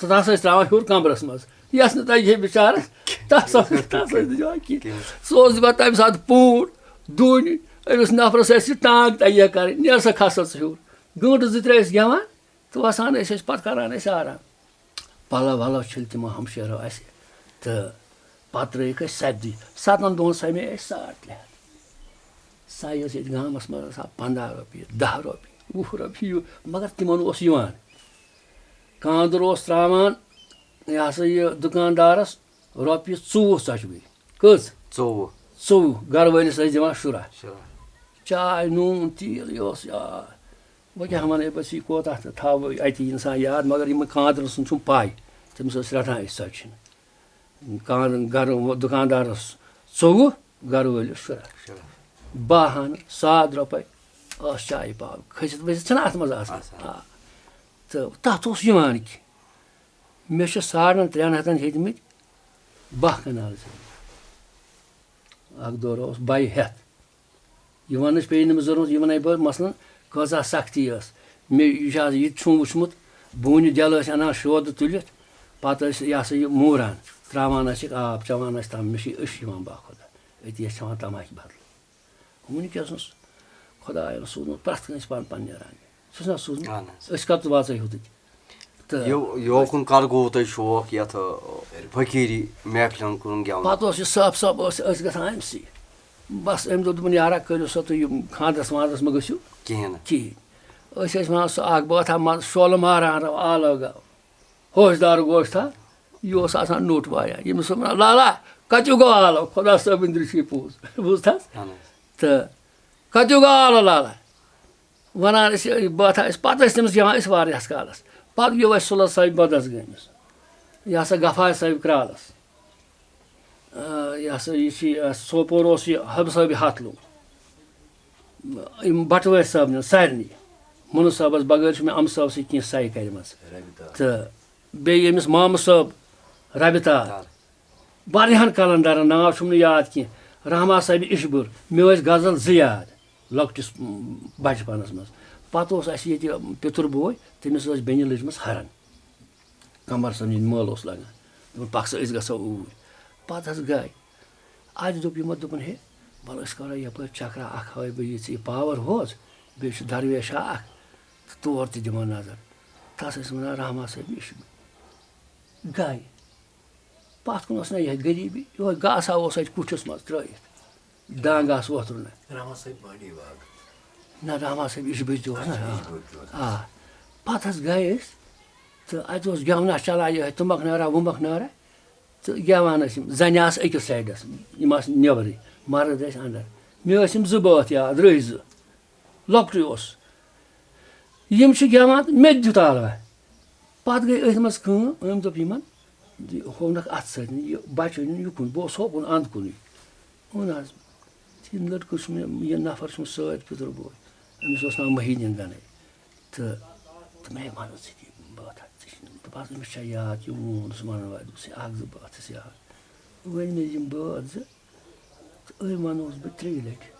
تَس ٲسۍ ترٛاوان ہیوٚر کَمرَس منٛز۔ یَس نہٕ تَگہِ ہے بِچارَس، تَس ٲس، تَس ٲسۍ نہٕ دِوان کینٛہہ۔ کینٛہہ۔ سُہ اوس دِوان تَمہِ ساتہٕ پوٗنٛڈ، دوٗنہِ، أمِس نفرَس آسہِ یہِ ٹانٛگ تَگہِ ہے کَرٕنۍ، نیر سا کھس سا ژٕ ہیوٚر۔ گٲنٛٹہٕ زٕ ترٛےٚ ٲسۍ گٮ۪وان تہٕ وَسان ٲسۍ أسۍ، پَتہٕ کَران ٲسۍ آرام۔ پَلَو وَلَو چھٔلۍ تِمو ہمشیرو اَسہِ تہٕ پَتہٕ ترٛٲیِکھ أسۍ سَتہِ دُہہِ۔ سَتَن دۄہَن سَمے اَسہِ ساڑ ترٛےٚ ہَتھ۔ سَے ٲس ییٚتہِ گامَس منٛز آسان پنٛداہ رۄپیہِ، دَہ رۄپیہِ، وُہ رۄپیہِ، یوٗ-، مگر تِمَن اوس یِوان۔ کانٛدُر اوس ترٛاوان، یہِ ہسا یہِ، دُکاندارَس رۄپیہِ ژوٚوُہ ژَجوٕے۔ کٔژ؟ ژوٚوُہ۔ ژوٚوُہ۔ گَرٕ وٲلِس ٲسۍ دِوان شُراہ۔ شُراہ۔ چاے، نوٗن، تیٖل، یہِ اوس، آ۔ وۄنۍ کیٛاہ وَنَے بہٕ، یہِ کوتاہ تہٕ تھاوو اَتی اِنسان یاد، مگر یِمَن کانٛدرَن سُنٛد چھُم پَے، تٔمِس ٲس رَٹان أسۍ ژَتجی۔ کان-، گَرٕ دُکاندارَس ژوٚوُہ، گرٕ وٲلِس شُراہ۔ شُراہ۔ باہ ہن، ساڑ رۄپے ٲس چایہِ پاو۔ کھٔسِتھ ؤسِتھ چھِنہ اَتھ منٛز آسان۔ آسان۔ آ۔ تہٕ تَتھ اوس یِوان کینٛہہ۔ مےٚ چھِ ساڑن ترٛٮ۪ن ہَتَن ہیٚتمٕتۍ باہ کنال زٔمیٖن۔ اَکھ دورہ اوس بَے ہٮ۪تھ۔ یہِ وَنٕچ پیٚیہِ نہٕ مےٚ ضروٗرت، یہِ وَنَے بہٕ مثلاً کۭژاہ سختی ٲس۔ مےٚ یہِ چھُ آز یہِ تہِ چھُم وٕچھمُت، بوٗنہِ دٮ۪لہٕ ٲسۍ اَنان شودٕ تُلِتھ، پَتہٕ ٲسۍ یہِ ہسا یہِ موٗران، ترٛاوان ٲسِکھ آب، چٮ۪وان ٲسۍ تَمہِ، مےٚ چھِ أچھ یِوان باخۄدا، أتی ٲسۍ چٮ۪وان تَماکہِ بدلہٕ۔ وٕنکیٚس اوس خۄدایَن سوٗزمُت پرٛٮ۪تھ کٲنٛسہِ پَن پَننہِ رنٛگہٕ، چھُس نہ سوٗزمُت؟ اَہَن حظ۔ أسۍ کَتھ واتو یوٚتُتھ؟ تہٕ یو-، یوکُن کر گوٚو تۄہہِ شوق یتھ، ٲ، فقیٖری محفلن کُن گٮ۪ونُک؟ پتہٕ اوس یہِ صاحب صٲب ٲسۍ، ٲسۍ گژھان أمۍ سٕے۔ بس أمۍ دوٚپ، دوٚپُن، "یارا، کٔرِو سا تُہۍ یِم خانٛدرس وانٛدرس مہ گٔژھِو کِہیٖنۍ نہٕ۔ کِہیٖنۍ۔" أسۍ ٲسۍ وَنان، سُہ اکھ بٲتھا منٛز شولہٕ ماران رو آلو گاو، ہوش دار گوش تھا، یہِ اوس آسان نوٚٹ واریاہ۔ ییٚمِس اوس وَنان، "لالا، کَتیُک گوٚو آلو؟" خۄدا صٲب أنٛدرِ چھُ یہِ پوٚز، بوٗزتھس؟ اہن حظ۔ تہٕ کَتیُک گوٚو آلو لالا؟ وَنان ٲسۍ یہِ بٲتھا ٲسۍ، پَتہٕ ٲسۍ تٔمِس گٮ۪وان أسۍ واریاہَس کالَس۔ پَتہٕ گیوٚو اَسہِ سُلَس صٲبہِ بدس گٲمِس۔ یہِ ہسا غفار صٲبہِ کرٛالَس۔ آ، یہِ ہسا یہِ چھِ، آ، سوپور اوس یہِ حب صٲبہِ ہَتھ لوٚگ۔ یِم بَٹوٲرۍ صٲبنٮ۪ن سارنٕے۔ مُنہٕ صٲبَس بغٲر چھُ مےٚ اَمہٕ صٲبسٕے کینٛہہ سَے کَرِمَژٕ۔ ربیتا۔ تہٕ بیٚیہِ ییٚمِس مامہٕ صٲب ربیتا۔ تار۔ واریاہَن قلندرَن ناو چھُم نہٕ یاد کینٛہہ۔ رحمان صٲبہِ اِشبُر، مےٚ ٲسۍ غزل زٕ یاد لۄکٹِس، م، بچپنَس منٛز۔ پَتہٕ اوس اَسہِ ییٚتہِ پِتُر بوے، تٔمِس ٲس بیٚنہِ لٔجمٕژ ہَرَن۔ قمر صٲبنہِ مٲلہٕ اوس لگان۔ دوٚپُن، "پَکھ سا، أسۍ گژھو اوٗرۍ۔" پَتہٕ حظ گٔے۔ اَتہِ دوٚپ یِمو، دوٚپُن، "ہے، وَلہٕ أسۍ کَرو یَپٲرۍ چکرا اَکھ، ہاوَے بہٕ یہِ ژےٚ یہِ پاوَر حوض، بیٚیہِ چھُ درویشا اَکھ، تہٕ تور تہِ دِمو نظر۔" تَس ٲسۍ وَنان رحمان صٲب نِش۔ گٔے۔ پَتھ کُن ٲس نہ یِہوٚے غریٖبی، یِہوٚے گاسا اوس اَتہِ کُٹھِس منٛز ترٛٲیِتھ۔ دانٛگ آسہٕ وۄتھرُن۔ رحمان صٲب بانڈی باغ۔ نہ، رحمان صٲب اِشبُرۍ تہِ اوس نہ، اچھا، آ۔ اِشبُرۍ تہِ اوس۔ آ۔ پَتہٕ حظ گٔے أسۍ تہٕ اَتہِ اوس گٮ۪ونَس چَلان یِہوٚے تُمبَکھ نارا وُمبَکھ نارا تہٕ گٮ۪وان ٲسۍ یِم۔ زَنہِ آسہٕ أکِس سایڈَس، یِم آسہٕ نٮ۪برٕے، مَرٕد ٲسۍ اَندَر۔ مےٚ ٲسۍ یِم زٕ بٲتھ یاد، رٕہۍ زٕ۔ لۄکٹُے اوس۔ یِم چھِ گٮ۪وان تہٕ مےٚ تہِ دیُت آلوا۔ پَتہٕ گٔے أتھۍ منٛز کٲم، أمۍ دوٚپ یِمَن، یہِ ہوونَکھ اَتھ سۭتۍ، یہِ بَچہٕ أنِن یُکُن، بہٕ اوسُس ہوکُن اَنٛد کُنُے۔ اوٚن حظ، یہِ لٔڑکہٕ چھُ مےٚ، یہِ نفر چھُم سۭتۍ پِتُر بوے، أمِس اوس ناو محی الدیٖن گنایی۔ تہٕ، تہٕ مےٚ وَنُن ژٕ تہِ بٲتھا، ژےٚ چھِ، دوٚپہَس، أمِس چھا یاد، یہِ ووٚن سُہ وَنَن واتہِ، دوٚپُس، ہے، اَکھ زٕ بٲتھ ٲسۍ یاد۔ ؤنۍ مےٚ یِم بٲتھ زٕ، تہٕ أمۍ وَنوس بہٕ ترٛیٚیہِ لَٹہِ۔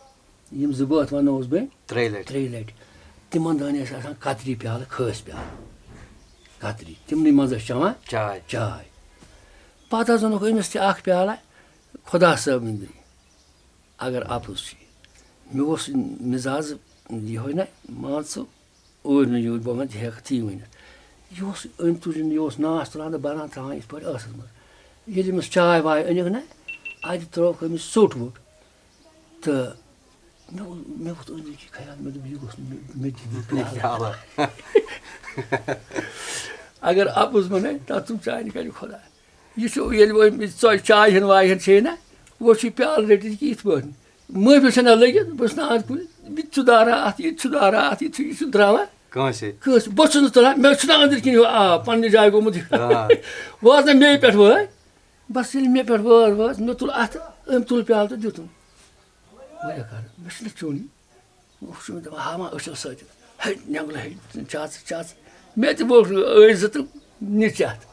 یِم زٕ بٲتھ وَنوس بہٕ ترٛیٚیہِ لَٹہِ۔ ترٛیٚیہِ لَٹہِ۔ تِمَن دۄہَن ٲسۍ آسان کتری پیالہٕ، خٲصۍ پیالہٕ۔ کتری۔ تِمنٕے منٛز ٲسۍ چٮ۪وان چاے۔ چاے۔ پَتہٕ حظ اوٚنُکھ أمِس تہِ اَکھ پیالہ خۄدا صٲب أنٛدری۔ اگر اَپُز چھُ۔ مےٚ اوس مِزاز یِہوٚے نہ، مان ژٕ، اوٗرۍ نہٕ یوٗرۍ، بہٕ وَنہٕ، یہِ ہٮ۪کَتھ یی ؤنِتھ۔ یہِ اوس أمۍ تُجِن، یہِ اوس ناس تُلان تہٕ بَران ترٛاوان یِتھ پٲٹھۍ ٲسَس منٛز۔ ییٚلہِ أمِس چاے واے أنِکھ نہ، اَتہِ ترٛٲوکھ أمِس ژوٚٹ ووٚٹ۔ تہٕ مےٚ ووٚن، مےٚ ووٚتھ أنٛدرۍ کِنۍ خیال، مےٚ دوٚپ، یہِ گوٚژھ نہٕ مےٚ، مےٚ دِنۍ یہِ پیالہٕ۔ پیالہٕ۔ اگر اَپُز وَنے، تَتھ ژھُن چانہِ کَنہِ خۄدا۔ یہِ چھُ، ییٚلہِ وۄنۍ ژۄ-، چاے ہن واے ہن چھے نہ، وۄنۍ چھُ یہِ پیالہٕ رٔٹِتھ کہِ یِتھ پٲٹھۍ۔ مٔہۍ چھَنہ لٔگِتھ، بہٕ چھُس نہٕ اَتھ کُن، یہِ تہِ چھُ داران اَتھ، یہِ تہِ چھُ داران اَتھ، یہِ چھُ، یہِ چھُ درٛاوان۔ کٲنٛسے۔ کٲنٛسہِ۔ بہٕ چھُس نہٕ تُلان، مےٚ چھُنہٕ أنٛدٕرۍ کِنۍ ہیوٗ آب پنٛنہِ جایہِ گوٚمُت یہِ۔ آ۔ وٲژ نہ مے پٮ۪ٹھ وٲے۔ بس ییٚلہِ مے پٮ۪ٹھ وٲژ، وٲژ، مےٚ تُل اَتھٕ، أمۍ تُل پیالہٕ تہٕ دیُتُن۔ وۄنۍ کیٛاہ کَرٕ؟ مےٚ چھُنہٕ چیوٚن یہِ۔ ہُہ چھُ مےٚ دَپان، ہاوان أچھو سۭتۍ، "ہے، نٮ۪نٛگلہٕ ہے، چاژٕ، چاژٕ۔" مےٚ تہِ ووٚتھ أچھ زٕ تہٕ نِچ اَتھ۔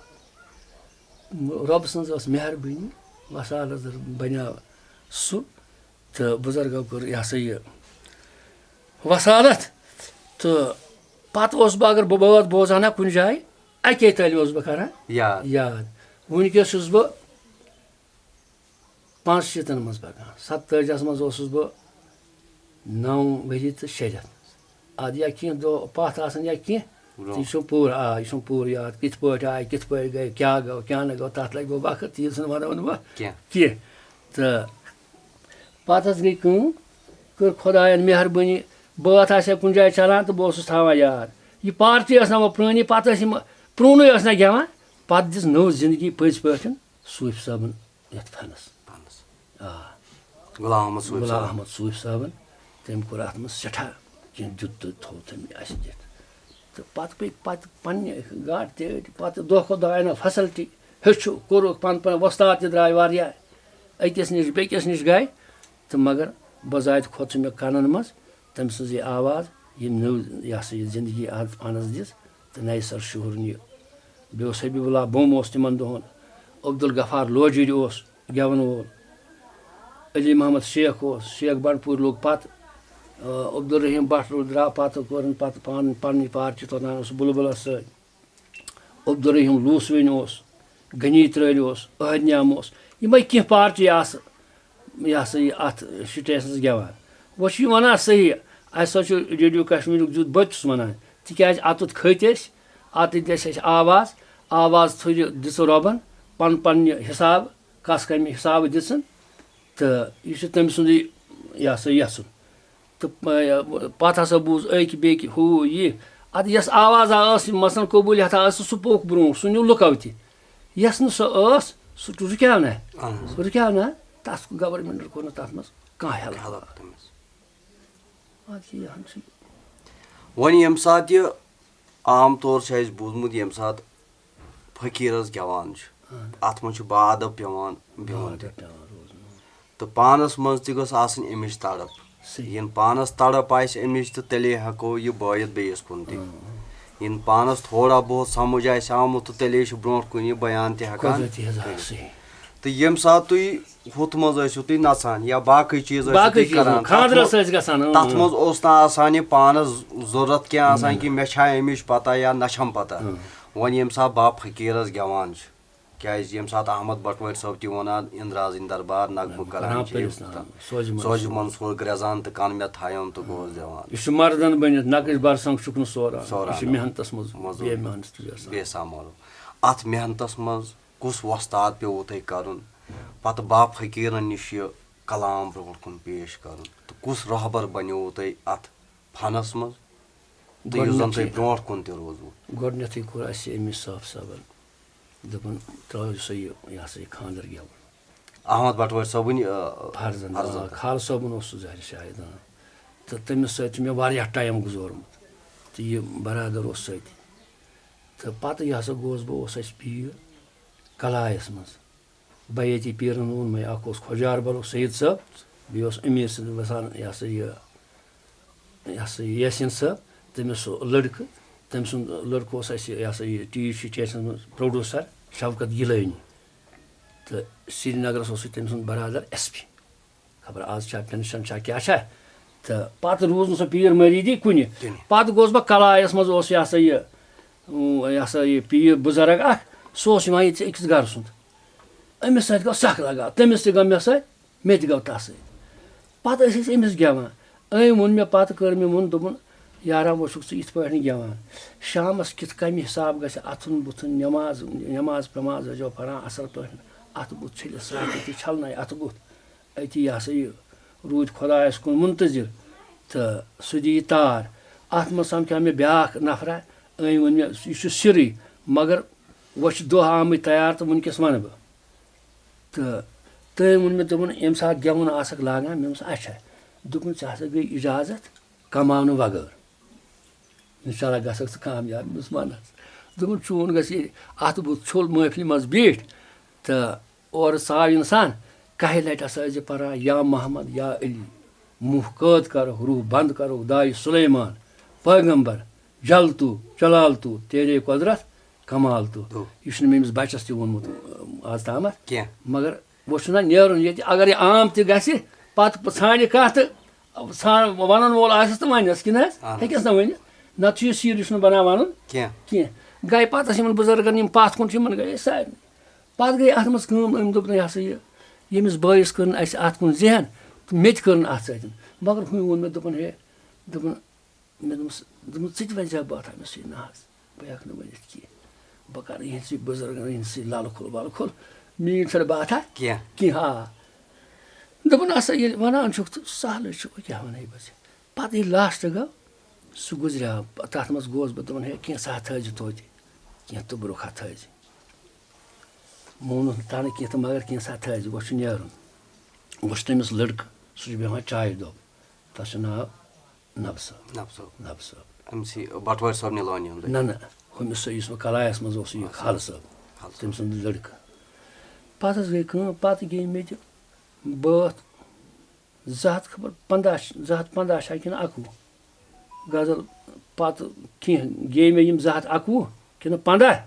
رۄبہٕ سٕنٛز ٲس مہربٲنی، وسالت بنیٛاو سُہ، تہٕ بُزرگو کٔر یہِ ہسا یہِ وسالت۔ تہٕ پتہٕ اوسُس بہٕ، اگر بہٕ بٲتھ بوزان ہا کُنہِ جایہِ، اَکے تٲلہِ اوسُس بہٕ کران یاد۔ یاد۔ وٕنکیٚس چھُس بہٕ پانٛژھ شیٖتَن منٛز پَکان۔ ستٲجِیَس منٛز اوسُس بہٕ نَو ؤری تہٕ شےٚ رٮ۪تھ۔ اَدٕ یا کینٛہہ دۄہ پَتھ آسَن یا کینٛہہ، برٛونٛہہ۔ تہٕ یہِ چھُم پوٗرٕ، آ، یہِ چھُم پوٗرٕ یاد، کِتھ پٲٹھۍ آیہِ، کِتھ پٲٹھۍ گٔے، کیٛاہ گوٚو، کیٛاہ نہٕ گوٚو، تَتھ لَگہِ وۄنۍ وقت، تیٖژ ہَن وَنو نہٕ بہٕ کینٛہہ۔ کینٛہہ۔ تہٕ پَتہٕ حظ گٔے کٲم، کٔر خۄدایَن مہربٲنی، بٲتھ آسہِ ہا کُنہِ جایہِ چَلان تہٕ بہٕ اوسُس تھاوان یاد۔ یہِ پارٹی ٲس نہ وۄنۍ پرٛٲنی، پَتہٕ ٲسۍ یِم پرٛونُے ٲس نہ گٮ۪وان، پَتہٕ دِژ نٔو زِندگی پٔزۍ پٲٹھۍ صوٗفۍ صٲبَن یَتھ فنَس۔ فنَس۔ آ۔ غلام احمد صوٗفۍ غلام صٲب۔ احمد صوٗفۍ صٲبَن، تٔمۍ کوٚر اَتھ منٛز سٮ۪ٹھاہ کینٛہہ دیُت تہٕ تھوٚو تٔمۍ اَسہِ دِتھ۔ تہٕ پَتہٕ پٔکۍ پَتہٕ پنٛنہِ گاڑِ تہِ أڑۍ، پَتہٕ دۄہ کھۄتہٕ دۄہ آیہِ نہ فیسَلٹی، ہیٚچھُو، کوٚرُکھ پَنُن پَنُن وۄستاد تہِ درٛاے واریاہ، أکِس نِش بیٚکِس نِش گٔے، تہٕ مگر بذاتِ خۄد چھُ مےٚ کَنَن منٛز تٔمۍ سٕنٛز یہِ آواز، ییٚمۍ نٔو، یہِ ہسا یہِ زندگی اَتھ پانَس دِژ تہٕ نَیہِ سَرٕ شُہُرُن یہِ۔ بیٚیہِ اوس حبیب اللہ بُم اوس تِمَن دۄہَن، عبدالغفار لوجِرۍ اوس گٮ۪وَن وول، علی محمد شیخ اوس، شیخ بنڈپوٗرۍ لوٚگ پَتہٕ، آ، عبدالرحیٖم بٹ درٛاو پَتہٕ، کوٚرُن پَتہٕ پانہٕ پَنٕنۍ پارٹی، توٚتام اوس بُلبُلَس سۭتۍ۔ عبدالرحیم لوسوٕنۍ اوس، غنی ترٲلۍ اوس، عہد نعم اوس، یِمے کینٛہہ پارٹی آسہٕ، یہِ ہسا یہِ اَتھ سٹیشنَس گٮ۪وان۔ وۄنۍ چھُ یہِ وَنان صحیح، اَسہِ ہسا چھُ ریڈیو کشمیٖرُک دیُت، بہٕ تہِ چھُس وَنان، تِکیٛازِ اَتُتھ کھٔتۍ أسۍ، اَتُتھ دِژ اَسہِ آواز، آواز تھٔج دِژٕ رۄبَن پَن پَننہِ حساب، کَس کَمہِ حسابہٕ دِژٕن، تہٕ یہِ چھُ تٔمۍ سُنٛدُے، یہِ ہسا یَژھُن۔ تہٕ پ-، پَتہٕ ہسا بوٗز أکۍ بیٚکہِ ہُہ یہِ۔ اَدٕ یۄس آوازا ٲس، یہِ مثلاً قبوٗلیت ٲس، سُہ پوٚک برونٛٹھ، سُہ نیوٗ لُکو تہِ۔ یۄس نہٕ سۄ ٲس، سُہ رُکیو نہ۔ اہن حظ۔ سُہ رُکیو نہ۔ تَتھ گورمٮ۪نٛٹَن کوٚر نہٕ تَتھ منٛز کانٛہہ ہٮ۪لٕپ۔ ہٮ۪لٕپ تٔمِس۔ اَدٕ یہِ ہن چھُ۔ وۄنۍ ییٚمہِ ساتہٕ یہِ عام طور چھُ اَسہِ بوٗزمُت، ییٚمہِ ساتہٕ فقیٖرَس گٮ۪وان چھُ، اہن۔ اَتھ منٛز چھُ با ادب پٮ۪وان بِہُن تہِ۔ با ادب پٮ۪وان روزُن۔ تہٕ پانَس منٛز تہِ گٔژھ آسٕنۍ اَمِچ تڑپ۔ صحیح۔ یِنہٕ پانَس تڑپ آسہِ اَمِچ، تہٕ تیٚلے ہٮ۪کو یہِ بٲیِتھ بیٚیِس کُن تہِ۔ اۭں، اۭں۔ یِنہٕ پانَس تھوڑا بہت سمجھ آسہِ آمُت، تہٕ تیٚلے چھُ برونٛٹھ کُن یہِ بیان تہِ ہٮ۪کان قۄدرتی حظ آ، کٔرِتھ۔ صحیح۔ تہٕ ییٚمہِ ساتہٕ تُہۍ ہُتھ منٛز ٲسِو تُہۍ نَژان یا باقٕے چیٖز ٲسِو باقٕے تُہۍ چیٖز کران، نہٕ، خانٛدرَس تَتھ منٛز، ٲسۍ گژھان، اۭں، تَتھ اۭں۔ منٛز اوس نہٕ آسان یہِ پانَس ضوٚرَتھ کینٛہہ آسان نہ۔ کہِ مےٚ چھا اَمِچ پَتہ یا نہ چھَم پَتہ۔ اۭں۔ وۄنۍ ییٚمہِ ساتہٕ بَب فقیٖرَس گٮ۪وان چھُ، کیٛازِ ییٚمہِ ساتہٕ احمد بَٹوٲرۍ صٲب تہِ وَنان، اِنٛدرازٕنۍ دربار نغمہٕ نغمہٕ کران کران چھِ، پٔرِس ییٚمہِ نام، ساتہٕ سوزِ منصوٗر۔ سوزِ منصوٗر گرٛٮ۪زان تہٕ کَن مےٚ تھایَن تہٕ گوس دِوان۔ یہِ چھُ مَردَن بٔنِتھ، نَقٕش برسنٛگ چھُکھ نہٕ سوران۔ سوران۔ یہِ چھُ محنتَس منٛز، مزٕ۔ بے محنت تہِ چھُ آسان۔ بے سامارو۔ اَتھ محنتَس منٛز کُس وۄستاد پیوٚوُ تۄہہِ کَرُن؟ پَتہٕ باب فقیٖرَن نِش یہِ کلام برونٛٹھ کُن پیش کَرُن؟ تہٕ کُس رہبر بَنیووُ تۄہہِ اَتھ فنَس منٛز؟ تہٕ یُس زَن تۄہہِ گۄڈٕنیتھٕے، برونٛٹھ کُن تہِ روزوُ۔ گۄڈٕنیتھٕے کوٚر اَسہِ أمِس صٲف صٲبَن، دوٚپُن، "ترٛٲیِو سا یہِ، یہِ ہسا یہِ خانٛدر گٮ۪وُن۔" احمد بٹوٲرۍ صٲبٕنۍ، آ، فرزند، فرزند۔ آ، خالہٕ صٲبُن اوس سُہ ظٲہِر شاید، آ۔ تہٕ تٔمِس سۭتۍ چھُ مےٚ واریاہ ٹایم گُزورمُت۔ تہٕ یہِ برادر اوس سۭتی۔ تہٕ پتہٕ یہِ ہسا گوس بہٕ، اوس اَسہِ پیٖر کلایَس منٛز۔ بیتی پیٖرن ووٚن مےٚ، اکھ اوس خۄجار بلُک سید صٲب، بیٚیہِ اوس أمیٖر سٕنٛدِ وَسان، یہِ ہسا یہِ، یہِ ہسا یہِ یاسین صٲب، تٔمِس سُہ لٔڑکہٕ، تٔمۍ سُنٛد لٔڑکہٕ اوس اَسہِ، یہِ ہسا یہِ، ٹی وی سٹیشنَس منٛز پروڈیوسر شوکت گیلانی۔ تہٕ سرینگرَس اوس یہِ تٔمۍ سُنٛد برادر ایس پی۔ خبر آز چھا پینشن چھا کیٛاہ چھا۔ تہٕ پتہٕ روٗز نہٕ سۄ پیٖر مریٖدی کُنہِ۔ کُنہِ۔ پتہٕ گوس بہٕ کلایَس منٛز، اوس یہِ ہسا یہِ، اۭں، یہِ ہسا یہِ پیٖر بُزرگ اکھ، سُہ اوس یِوان ییٚتہِ أکِس گرٕ سُنٛد۔ أمِس سۭتۍ گوٚو سخ لگاو، تٔمِس تہِ گوٚو مےٚ سۭتۍ، مےٚ تہِ گوٚو تَس سۭتۍ۔ پتہٕ ٲسۍ أسۍ أمِس گٮ۪وان۔ أمۍ ووٚن مےٚ پتہٕ، کٔر مےٚ ووٚن، دوٚپُن، "یارا، وۄنۍ چھُکھ ژٕ یِتھ پٲٹھۍ گٮ۪وان، شامَس کِتھ کَمہِ حساب گژھِ اَتھُن بُتھُن نٮ۪ماز، نٮ۪ماز پٮ۪ماز ٲسۍزیو پَران اَصٕل پٲٹھۍ، اَتھٕ بُتھ چھٔلِتھ ساتھ أتی چھَلنَے اَتھٕ بُتھ۔" أتی یہِ ہسا یہِ روٗدۍ خۄدایَس کُن منتظر تہٕ سُہ دِیہِ تار۔ اَتھ منٛز سَمکھیو مےٚ بیٛاکھ نفرا، أمۍ ووٚن مےٚ، "یہِ چھُ سِرٕے، مگر وۄنۍ چھِ دۄہ آمٕتۍ تیار تہٕ وٕنۍکٮ۪س وَنہٕ بہٕ۔" تہٕ تٔمۍ ووٚن مےٚ، دوٚپُن، "ییٚمہِ ساتہٕ گٮ۪وُن آسَکھ لاگان؟" مےٚ ووٚنُس، "اچھا۔" دوٚپُن، "ژےٚ ہسا گٔے اِجازت کماونہٕ وغٲر۔ اِنشاء اللہ گژھکھ ژٕ کامیاب۔" مےٚ ووٚنُس، "وَن حظ۔" دوٚپُن، "چون گژھِ یہِ اَتھٕ بُتھ چھوٚل محفلہِ منٛز بیٖٹھۍ تہٕ اورٕ ژاو اِنسان، کَہہِ لَٹہِ ہسا ٲسۍ زِ پَران، یا محمد یا علی، موہ قٲد کَرُکھ، روح بنٛد کَرُکھ، دایہِ سُلیمان، پیغمبر، جل تو، جلال تو، تیرے قدرت، کمال تو۔" تو۔ یہِ چھُنہٕ مےٚ أمِس بَچَس تہِ ووٚنمُت، اَ، آز تامَتھ۔ کینٛہہ۔ مگر وۄنۍ چھُنہ نیرُن ییٚتہِ، اگر یہِ عام تہِ گژھِ، پَتہٕ ژھانٛڈِ کانٛہہ تہٕ ژھانٛڈ، وَنَن وول آسٮ۪س تہٕ وَنٮ۪س، کِنہٕ حظ؟ اَہَن حظ۔ ہیٚکٮ۪س نہ ؤنِتھ؟ نَتہٕ چھُ یہِ سیٖریَس چھُنہٕ بَنان وَنُن کینٛہہ۔ کینٛہہ۔ گٔے پَتہٕ اَسہِ یِمَن بُزرگَن یِم پَتھ کُن چھِ، یِمَن گٔے أسۍ سارنٕے۔ پَتہٕ گٔے اَتھ منٛز کٲم، أمۍ دوٚپ، نہ، یہِ ہسا یہِ، ییٚمِس بٲیِس کٔر نہٕ اَسہِ اَتھ کُن ذہن، تہٕ مےٚ تہِ کٔر نہٕ اَتھ سۭتۍ۔ مگر ہُمۍ ووٚن مےٚ، دوٚپُن، ہے، دوٚپُن، مےٚ دوٚپمَس، دوٚپمَس، "ژٕ تہِ وَنہِ زِ باتھا مےٚ سۭتۍ نہ حظ، بہٕ ہٮ۪کہٕ نہٕ ؤنِتھ کینٛہہ۔ بہٕ کَرٕ یِہِنٛدسٕے بُزرگَن، یِہِنٛدسٕے لَلہٕ کھول وَلہٕ کھول، میٛٲنۍ چھَنہٕ باتھا کینٛہہ۔" کینٛہہ، آ۔ دوٚپُن، ہسا ییٚلہِ وَنان چھُکھ تہٕ سہلٕے چھُ، وۄنۍ کیٛاہ وَنَے بہٕ ژےٚ؟ پَتہٕ ییٚلہِ لاسٹ گوٚو، سُہ گُزریٛاو، تَتھ منٛز گوس بہٕ، دوٚپُن، ہے، کینٛژھا تھٲیزِ توتہِ، کینٛہہ توٚبرُکھا تھٲیزِ۔ مونُس نہٕ تَنہٕ کینٛہہ تہٕ مگر کینٛژھا تھٲیزِ، وۄنۍ چھُ نیرُن۔ وۄنۍ چھُ تٔمِس لٔڑکہٕ، سُہ چھُ بیٚہوان چایہِ دۄب، تَتھ چھُ ناو نبہٕ صٲب۔ نبہٕ صٲب۔ نبہٕ صٲب۔ أمۍ سی بَٹوارِ صٲبنہِ لٲنہِ ہُنٛدُے۔ نہ، نہ، ہُمِس سُہ، یُس مےٚ کلایَس منٛز اوس، یہِ خالہٕ صٲب۔ خالہٕ صٲب۔ تٔمۍ سُنٛد لٔڑکہٕ۔ پَتہٕ حظ گٔے کٲم، پَتہٕ گٔے مےٚ تہِ بٲتھ زٕ ہَتھ خبر پنٛداہ چھِ، زٕ ہَتھ پنٛداہ چھا کِنہٕ اَکوُہ غزل، پَتہٕ کینٛہہ گے مےٚ یِم زٕ ہَتھ اَکوُہ کِنہٕ پنٛداہ،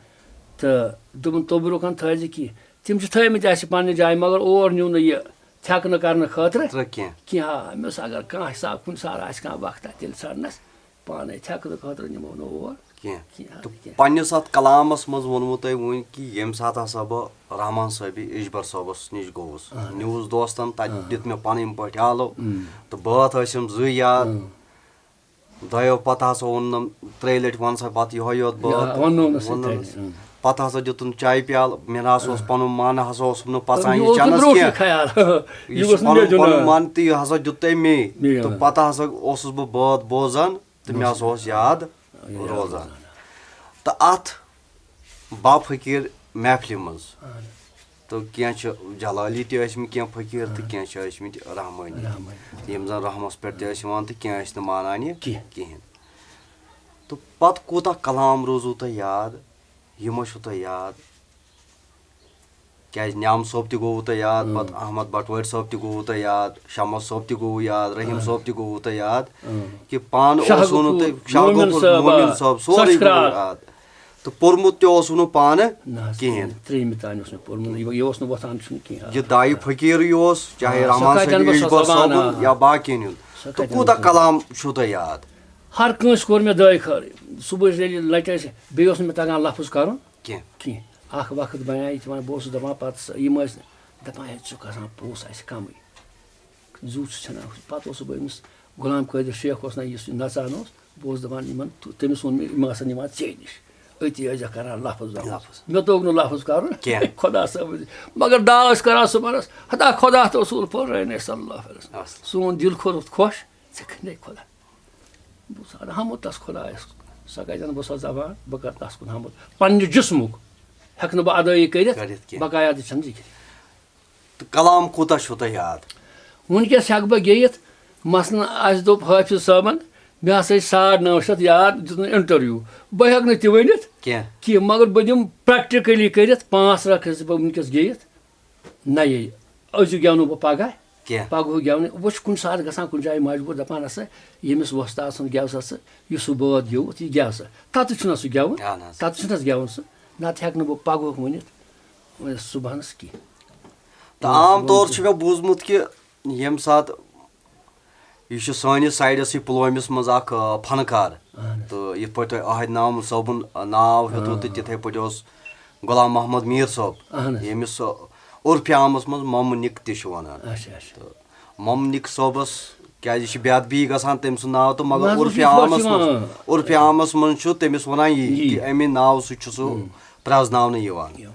تہٕ دوٚپُن، "توٚبرُکَن تھٲیزِ کینٛہہ۔" تِم چھِ تھٲیمٕتۍ اَسہِ پنٛنہِ جایہِ، مگر اور نیوٗ نہٕ یہِ تھٮ۪کنہٕ کرنہٕ خٲطرٕ ترٛےٚ کینٛہہ۔ کینٛہہ۔ آ، مےٚ اوس، اگر کانٛہہ حساب کُنہِ ساتہٕ آسہِ کانٛہہ وقتہ، تیٚلہِ ژھانٛڈنَس پانَے تھٮ۪کنہٕ خٲطرٕ نِمو نہٕ اور کینٛہہ۔ کینٛہہ، تہٕ کینٛہہ۔ پننِس اتھ کلامس منٛز ووٚنمُت تۄہہِ وُنۍ کہِ ییٚمہِ ساتہٕ ہسا بہٕ رحمان صٲبہِ اجبر صٲبس نِش گوٚوُس، اہن۔ نیوٗس دوستن، تتہِ اہن۔ دیُت مےٚ پنٕنۍ پٲٹھۍ حالو، اۭں۔ تہٕ بٲتھ ٲسِم زٕ یاد۔ اۭں۔ دۄیو پتہٕ ہسا ووٚننم، ترٛیٚیہِ لٹہِ وَن سا پتہٕ یِہوے یوت بٲتھ۔ یا، ووٚننومس سۭتۍ ووٚننم۔ تۄہہِ، اۭں۔ پتہٕ ہسا دیُتُن چایہِ پیالہٕ، مےٚ نہ ہسا اوس اۭں۔ پنُن من ہسا اوسُم نہٕ پژان یہِ یہِ اوس نہٕ چنس برونٛٹھٕے کینٛہہ۔ خیال۔ یہِ یہِ چھُ اوس نہٕ مےٚ پنُن، دیُن۔ پنُن من تہٕ یہِ ہسا دیُت تۄہہِ مے۔ مے، تہٕ اۭں۔ پتہٕ ہسا اوسُس بہٕ بٲتھ بوزان۔ تہٕ مےٚ ہسا اوس یاد یاد روزان۔ روزان۔ تہٕ اَتھ با فقیٖر محفلہِ منٛز اہن۔ تہٕ کینٛہہ چھِ جلالی تہِ ٲسۍ مٕتۍ، کینٛہہ فقیٖر تہٕ اہن۔ کینٛہہ چھِ ٲسۍ مٕتۍ رحمٲنی۔ رحمٲنی۔ یِم زَن رحمَس پٮ۪ٹھ تہِ ٲسۍ یِوان تہٕ کینٛہہ ٲسۍ نہٕ مانان یہِ کینٛہہ۔ کِہیٖنۍ۔ تہٕ پَتہٕ کوٗتاہ کلام روٗزوٕ تۄہہِ یاد؟ یہِ ما چھُو تۄہہِ یاد؟ کیٛازِ نعام صٲب تہِ گوٚوُ تۄہہِ یاد، اۭں۔ پَتہٕ احمد بٹوٲرۍ صٲب تہِ گوٚوُ تۄہہِ یاد، شمس صٲب تہِ گوٚوُ یاد، رحیٖم اۭں۔ صٲب تہِ گوٚوُ تۄہہِ یاد، اۭں۔ کہِ پانہٕ شاہ اوسوٕ نہٕ غفوٗر، تۄہہِ، شاہ مومِن غفوٗر، صٲبہ، مومِن صٲب، سورُے سۄچھ کرٛاو۔ گوٚوُ یاد۔ تہٕ پوٚرمُت تہِ اوسوٕ نہٕ پانہٕ نہ حظ، کِہیٖنۍ۔ ترٛیٚیِمہِ تام اوس مےٚ پوٚرمُت، یہِ، یہِ اوس نہٕ وۄتھان چھُنہٕ کِہیٖنۍ۔ یہِ دایہِ فقیٖرٕے اوس، چاہے آ، سۄ رحمان کَتہِ صٲب اَنہٕ بہٕ سۄ اِجبر زبان، صٲبُن آ۔ یا باقیَن ہُنٛد۔ سۄ تہٕ کَتہِ اَنہٕ کوٗتاہ بہٕ؟ کلام چھُو تۄہہِ یاد؟ ہر کٲنٛسہِ کوٚر مےٚ دٲے خٲرٕے۔ صُبحٲے ییٚلہِ لَٹہِ ٲسۍ، بیٚیہِ اوس نہٕ مےٚ تَگان لفظ کَرُن۔ کینٛہہ۔ کینٛہہ۔ اکھ وقت بنیٛاے یہِ تہِ وَنہٕ، بہٕ اوسُس دَپان پَتہٕ سُہ، یِم ٲسۍ دَپان، "ہے، ژٕ کَسان پونٛسہٕ اَسہِ کَمٕے، زُو چھُ ژھٕنان ہُتھ۔" پَتہٕ اوسُس بہٕ أمِس غلام قٲدِر شیخ اوس نہ یُس یہِ نَژان اوس، بہٕ اوسُس دَپان یِمَن، تہٕ تٔمِس ووٚن مےٚ، "یِم آسَن یِوان ژے نِش، أتی ٲسۍ زِ کَران لفظ وفظ۔" لفظ۔ مےٚ توٚگ نہٕ لفظ کَرُن کینٛہہ۔ خۄدا صٲبَس نِش۔ مگر دعا ٲسۍ کَران صُبحَنَس، ہتا خۄدا تہٕ رسوٗل پٲٹھۍ صلی اللہ علیہ وسلم۔ اَصٕل۔ سون دِل کوٚرُتھ خۄش، ژےٚ کھٔنۍ خۄدا۔ بہٕ اوسُس اَدٕ ہمُت تَس خۄدایَس، سۄ کَتہِ اَنہٕ بہٕ سۄ زبان، بہٕ کَرٕ تَس کُن ہمُت۔ پنٛنہِ جِسمُک ہٮ۪کہٕ نہٕ بہٕ اَدٲیی کٔرِتھ، کٔرِتھ کینٛہہ۔ بقایا تہِ چھَم ذِکرِ۔ تہٕ کلام کوٗتاہ چھُو تۄہہِ یاد؟ وٕنکٮ۪س ہٮ۪کہٕ بہٕ گیٚیِتھ، مثلاً اَسہِ دوٚپ حٲفِظ صٲبَن، مےٚ ہسا چھِ ساڑ نَو شَتھ یاد، دیُتُن interview۔ بہٕ ہٮ۪کہٕ نہٕ تہِ ؤنِتھ کینٛہہ۔ کینٛہہ، مگر بہٕ دِمہٕ practically کٔرِتھ، پانٛژھ رَکھ ہسا بہٕ وٕنکٮ۪س گیٚیِتھ۔ نَیے۔ أزیُک گٮ۪ونہٕ بہٕ پَگاہ، کینٛہہ۔ پَگہُک گٮ۪ونہٕ۔ وۄنۍ چھُ کُنہِ ساتہٕ گژھان کُنہِ جایہِ مجبوٗر، دَپان ہسا، ییٚمِس وۄستاد سُنٛد گٮ۪و سا ژٕ، یُس سُہ بٲتھ گیوٚوُتھ، یہِ گٮ۪و سا۔ تَتہِ چھُنہ سُہ گٮ۪وُن، اَہَن حظ۔ تَتہِ چھُنہ سُہ گٮ۪وُن سُہ۔ نَتہٕ ہٮ۪کہٕ نہٕ بہٕ پَگہُک ؤنِتھ، وۄنۍ صُبحَنَس کینٛہہ۔ تہٕ عام طور چھُ مےٚ بوٗزمُت کہِ ییٚمہِ ساتہٕ یہِ چھُ سٲنِس سایڈَسٕے پُلوٲمِس منٛز اَکھ، آ، فنکار۔ اَہَن حظ۔ تہٕ یِتھ پٲٹھۍ تۄہہِ عاہد نام صٲبُن، آ، ناو ہیوٚتوٕ، آ۔ تہٕ تِتھَے پٲٹھۍ اوس غلام محمد میٖر صٲب، اَہَن حظ۔ ییٚمِس سُہ عُرفہِ عامَس منٛز ممہٕ نِک تہِ چھِ وَنان۔ اچھا، اچھا۔ تہٕ ممہٕ نِک صٲبَس، کیٛازِ یہِ چھِ بے ادبی گژھان تٔمۍ سُنٛد ناو، تہٕ مگر نہ حظ، عُرفہِ یہِ چھُ عامَس یِوان۔ منٛز، عُرفہِ عامَس منٛز چھُ تٔمِس وَنان یی یی۔ کہِ اَمے ناوٕ سۭتۍ چھُ سُہ ہُم۔ پرٛزناونہٕ یِوان۔ یِوان۔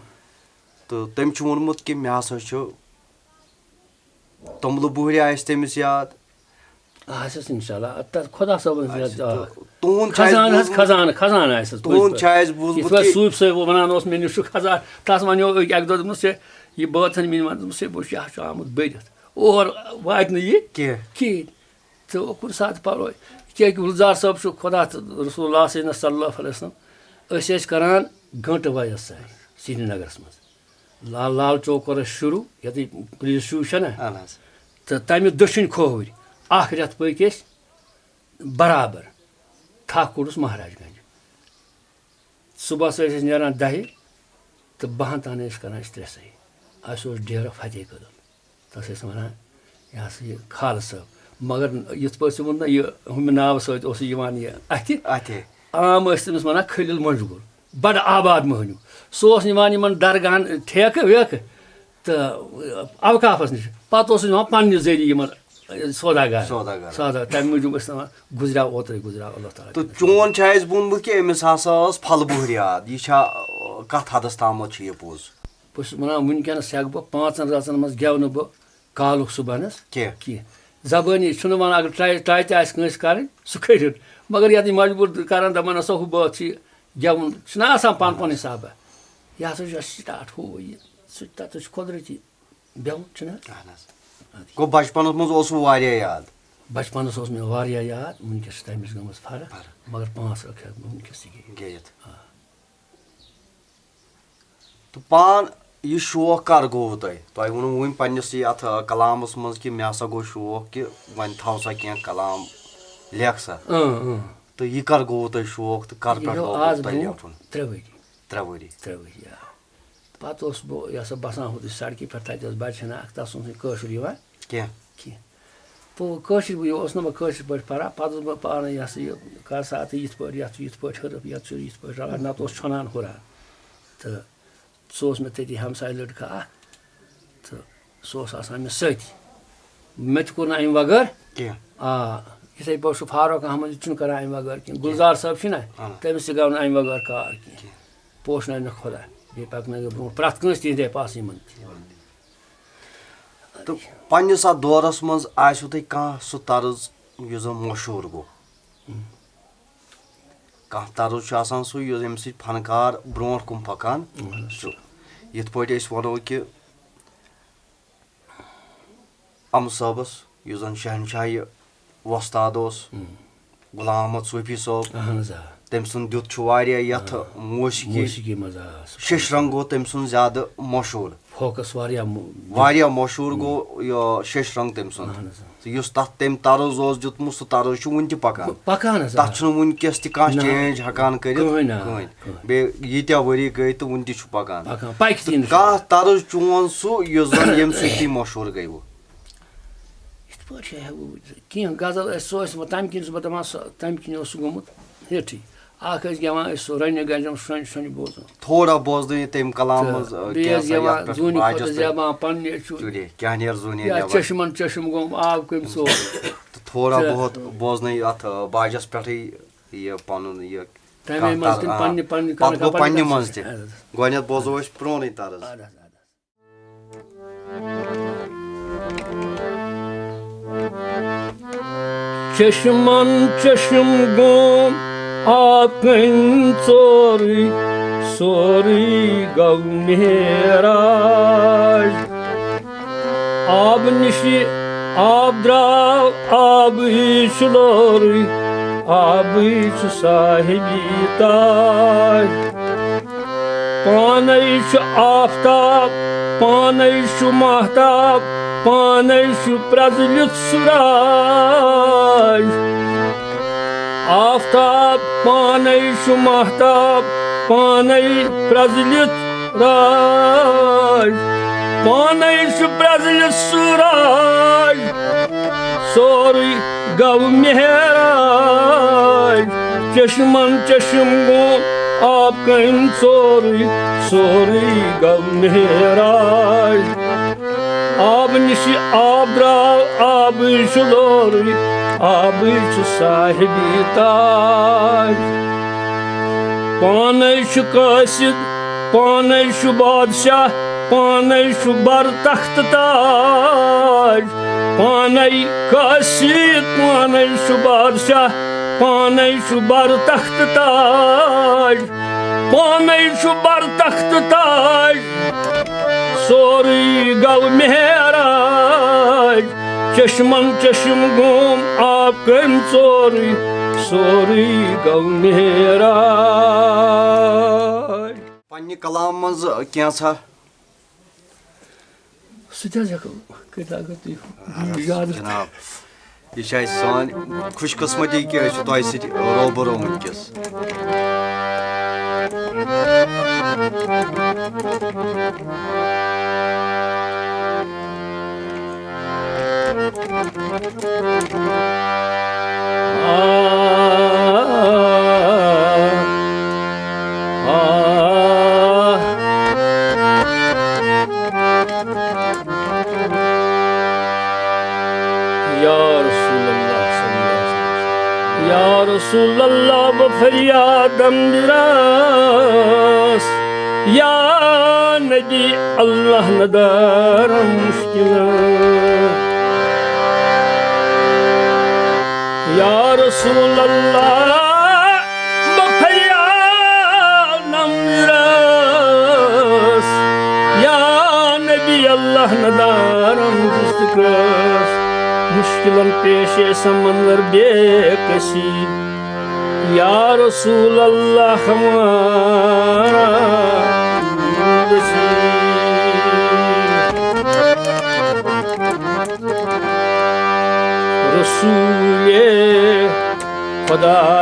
تہٕ تٔمۍ چھُ ووٚنمُت کہِ مےٚ ہسا چھُ توٚملہٕ بُہرِ آسہِ تٔمِس یاد۔ آسٮ۪س اِنشاء اللہ۔ اَدٕ تَتھ خۄدا صٲبَن آسہِ، یاد، آ۔ تہٕ تُہُنٛد چھُ اَسہِ خزانہٕ حظ، بوٗزمُت، خزانہٕ، خزانہٕ آسٮ۪س، پٔزۍ تُہُنٛد پٲٹھۍ۔ چھُ اَسہِ بوٗزمُت یِتھ پٲٹھۍ کہِ صوٗفۍ صٲب وَنان اوس، مےٚ نِش چھُ خزانہٕ، تَس وَنیو أکۍ اَکہِ دۄہ، دوٚپمَس، "ہے، یہِ بٲتھ ژھٕن مےٚ نِش وَن۔" دوٚپمَس، "ہے، بہٕ چھُس، یہِ ہا چھُ آمُت بٔرِتھ۔ اور واتہِ نہٕ یہِ کینٛہہ۔ کِہیٖنۍ۔" تہٕ کُنہِ ساتہٕ پَرو، کیٛازِ کہِ گُلزار صٲب چھُ خۄدا تہٕ رسول اللہ سٕنٛدِ صلی اللہ علیہ وسلم، أسۍ ٲسۍ کَران گھنٹہٕ وایَس سۭتۍ سرینگرَس منٛز۔ لال، لال چوک کوٚر اَسہِ شروٗع، ییٚتہِ پُلیٖس شوٗ چھےٚ نہ؟ اَہَن حظ۔ تہٕ تَمہِ دٔچھِنۍ کھووٕرۍ اَکھ رٮ۪تھ پٔکۍ أسۍ برابر تھَکھ کوٚڑُس مہراج گنج۔ صُبحَس ٲسۍ أسۍ نیران دَہہِ تہٕ بَہَن تام ٲسۍ کَران أسۍ ترٛےٚ سَے۔ اَسہِ اوس ڈیرٕ فتح کدل۔ تَتھ ٲسۍ وَنان، یہِ ہسا یہِ خالہٕ صٲب۔ مگر یِتھ پٲٹھۍ ژےٚ ووٚن نہ، یہِ ہُمہِ ناوٕ سۭتۍ اوس یہِ یِوان یہِ اَتھِ۔ اَتھِ۔ عام ٲسۍ تٔمِس وَنان خلیل منجگُل۔ بَڑٕ آباد مٔہنیوٗ۔ سُہ اوس نِوان یِمَن درگاہَن ٹھیکہٕ ویکہٕ تہٕ اوقافَس نِش۔ پَتہٕ اوس سُہ نِوان پنٛنہِ ذٔریعہٕ یِمَن سوداگَر۔ سوداگَر۔ سودا-، تَمہِ موٗجوٗب ٲسۍ دَپان، "گُزریٛاو اوترَے، گُزریٛاو اللہ تعالیٰ تہٕ کٔرِنَس۔" چون چھُ اَسہِ بوٗنمُت کہِ أمِس ہسا ٲس پھَلہٕ بُہر یاد۔ یہِ چھا، کَتھ حدَس تامَتھ چھُ یہِ پوٚز؟ بہٕ چھُس وَنان، وٕنکیٚنَس ہٮ۪کہٕ بہٕ پانٛژَن رٲژَن منٛز گٮ۪ونہٕ بہٕ کالُک صُبحَنَس کینٛہہ۔ کینٛہہ۔ زبٲنی چھُنہٕ وَنان، اگر ٹرٛاے، ٹرٛاے تہِ آسہِ کٲنٛسہِ کَرٕنۍ، سُہ کٔرِتھ۔ مگر یَتھ مجبوٗر کَران، دَپان ہسا ہُہ بٲتھ چھِ گٮ۪وُن، چھُنہ آسان پانہٕ پانہٕ حسابہ۔ یہِ ہسا چھُ اَسہِ start ہُہ یہِ، سُہ تَتھ چھُ قۄدرٔتی گٮ۪وُن، چھُنہ؟ اَہَن حظ۔ اَدٕ گوٚو بَچپَنَس منٛز اوسوٕ واریاہ یاد؟ بَچپَنَس اوس مےٚ واریاہ یاد، وٕنکیٚس چھِ تَمِچ گٔمٕژ فرق، فرق۔ مگر پانٛژھ رَکھ ہٮ۪کہٕ بہٕ وٕنکیٚس تہِ گٮ۪وِتھ۔ گٮ۪وِتھ۔ آ۔ تہٕ پان یہِ شوق کر گوٚوٕ تۄہہِ؟ تۄہہِ ووٚنوٕ وُنۍ پننِس یتھ، آ، کلامس منٛز کہِ مےٚ ہسا گوٚو شوق کہِ وۄنۍ تھاو سا کینٛہہ کلام، لیکھ سا۔ اۭں، اۭں۔ تہٕ یہِ کر گوٚوٕ تۄہہِ شوق تہٕ کر یہِ پٮ۪ٹھ گوٚو لوگوٕ آز تۄہہِ برونٛہہ لیکھُن؟ ترٛےٚ ؤری۔ ترٛےٚ ؤری۔ ترٛےٚ ؤری، آ۔ پتہٕ اوسُس بہٕ یہِ ہسا بسان ہُتہِ سڑکہِ پٮ۪ٹھ، تتہِ ٲس بچہِ ہنا اکھ، تس اوس نہٕ کٲشُر یِوان۔ کینٛہہ۔ کینٛہہ۔ پو-، کٲشِر بہٕ اوسُس نہٕ بہٕ کٲشِر پٲٹھۍ پران، پتہٕ اوسُس بہٕ پانہٕ یہِ ہسا یہِ کرٕ سا اتھ یِتھ پٲٹھۍ، یتھ چھُ یِتھ پٲٹھۍ حرف، یتھ چھُ یِتھ پٲٹھۍ رلان، نتہٕ اوس ژھۄنان ہُران۔ تہٕ سُہ اوس مےٚ تٔتی ہمساے لٔڑکہٕ اکھ، تہٕ سُہ اوس آسان مےٚ سۭتی۔ مےٚ تہِ کوٚر نہٕ اَمہِ وغٲر۔ کینٛہہ۔ آ، یِتھَے پٲٹھۍ چھُ فاروق احمد، یہِ تہِ چھُنہٕ کران اَمہِ وغٲر کینٛہہ۔ گُلزار صٲب چھِنہ، اہن۔ تٔمِس تہِ گوٚو نہٕ اَمہِ وغٲر کار کینٛہہ۔ کینٛہہ۔ پوشنٲوۍ مےٚ خۄدا، بیٚیہِ پَکنٲوۍ مےٚ برونٛٹھ پرٛٮ۪تھ کٲنٛسہِ تِہِنٛدے پاسہٕ یِمَن تہِ۔ تہٕ پنٛنِس اَتھ دورَس منٛز آسِوٕ تۄہہِ کانٛہہ سُہ طرٕز یُس زَن مشہوٗر گوٚو؟ کانٛہہ طرز چھُ آسان سُہ، یُس، ییٚمہِ سۭتۍ فنکار برونٛٹھ کُن پکان اہن حظ۔ چھُ۔ یِتھ پٲٹھۍ أسۍ وَنو کہِ اَمہٕ صٲبَس، یُس زَن شہنشاہہِ وۄستاد اوس، اۭں۔ غلام محمد صوفی صٲب، اہن حظ، آ۔ تٔمۍ سُنٛد دیُت چھُ واریاہ یَتھ آ۔ موسیقی۔ موسیقی منٛز، آ، سُہ شیش رنگ گوٚو تٔمۍ سُنٛد زیادٕ مشہوٗر۔ فوکس واریاہ مو-، واریاہ مشہوٗر گوٚو یہِ شیش رنگ تٔمۍ سُنٛد۔ اہن حظ، آ۔ تہٕ یُس تَتھ تٔمۍ طرز اوس دیُتمُت، سُہ طرز چھُ وُنہِ تہِ پَکان۔ پَکان حظ، تَتھ آ۔ چھُنہٕ وُنہِ کیٚس تہِ کانٛہہ نہ۔ Change ہٮ۪کان کٔرِتھ۔ کٕہٕنۍ نہ، کٕہٕنۍ۔ کٕہٕنۍ۔ بیٚیہِ ییٖتیٛاہ ؤری گٔے تہٕ وُنہِ تہِ چھُ پَکان۔ پَکان، پَکہِ تہِ نہٕ۔ کانٛہہ طرز چون سُہ یُس زَن ییٚمہِ سۭتۍ تُہۍ مشہوٗر گٔیوٕ؟ یِتھ پٲٹھۍ چھِ ہٮ۪کو ؤنِتھ۔ کینٛہہ غزل ٲسۍ، سُہ ٲسۍ وۄنۍ تَمہِ کِنۍ چھُس بہٕ دَپان، سُہ تَمہِ کِنۍ اوس سُہ گوٚمُت ہیٚٹھٕے۔ اَکھ ٲسۍ گٮ۪وان أسۍ سُہ رَنہِ گَنجَم شۄنٛجہِ شۄنٛجہِ بوزان۔ تھوڑا بوزنٲیِو تَمہِ کلام تہٕ منٛز، آ، بیٚیہِ کینٛژھا ٲسۍ گٮ۪وان یَتھ پٮ۪ٹھ زوٗنہِ باجَس کھۄتہٕ پٮ۪ٹھ زٮ۪وان پننہِ چھُ۔ تُلہِ، کیٛاہ نیر زوٗنہِ یا نٮ۪بر۔ چشمن چشم گوم آب کٔمۍ ژوٚل۔ تہٕ تھوڑا تہٕ بہت بوزنٲیِو اَتھ، آ، باجَس پٮ۪ٹھٕے یہِ پَنُن یہِ تَمے کانٛہہ منٛز تَر-، کِنہٕ آ، پننہِ، پننہِ پَتہٕ کَنہٕ گوٚو کَپرٕ پننہِ کَتھ منٛز تہِ۔ اَدٕ حظ۔ گۄڈٕنٮ۪تھ بوزو أسۍ پرٛونُے طرز۔ اَدٕ حظ، اَدٕ حظ۔ چشمن چشم گوم آب کٔمۍ ژورٕے، سورُے گوٚو معراج۔ آب نِشہِ آب درٛاو، آبٕے چھُ لورُے، آبٕے چھُ صاحبِ تاج۔ پانے چھُ آفتاب، پانے چھُ ماہتاب، پانے چھُ پرٛزٕلِتھ سُراج۔ آفتاب پانے چھُ ماہتاب، پانے پرٛزٕلِتھ راج۔ پانے چھُ پرٛزٕلِتھ سُراج، سورُے گوٚو مہراج۔ چشمن چشم گوٚو آب کٔمۍ ژورُے، سورُے گوٚو مہراج۔ آب نِشہِ آب درٛاو، آبٕے چھُ لورُے، آبٕے چھُ صاحبِ تاج۔ پانے چھُ قٲصد، پانے چھُ بادشاہ، پانے چھُ بر تخت تاج۔ پانے قٲصد، پانے چھُ بادشاہ، پانے چھُ بر تخت تاج۔ پانے چھُ بر تخت تاج، سورُے گوٚو مہراج۔ چشمن چشم گوم آب کٔمۍ ژورُے، سورُے گوٚو مہراج۔ پننہِ کلام منٛز کینٛژھا سُہ تہِ حظ ہٮ۪کو کٔرِتھ، اگر تُہۍ اہن حظ، یاد جناب۔ یہِ چھِ اَسہِ سٲنۍ خوش قسمتی کہِ أسۍ چھِ تۄہہِ سۭتۍ روبرو وٕنکیٚس۔ یا رسول اللہ صلی اللہ علیہ وسلم۔ یا رسول اللہ، بہٕ فریادم دِرس۔ یا نبی اللہ، ندارم مشکل۔ یا رسول اللہ، بہٕ فریادم دِرس۔ یا نبی اللہ، ندارم دستکس۔ مشکلن پیش سمندر بے کسی۔ یا رسول اللہ، ہمارا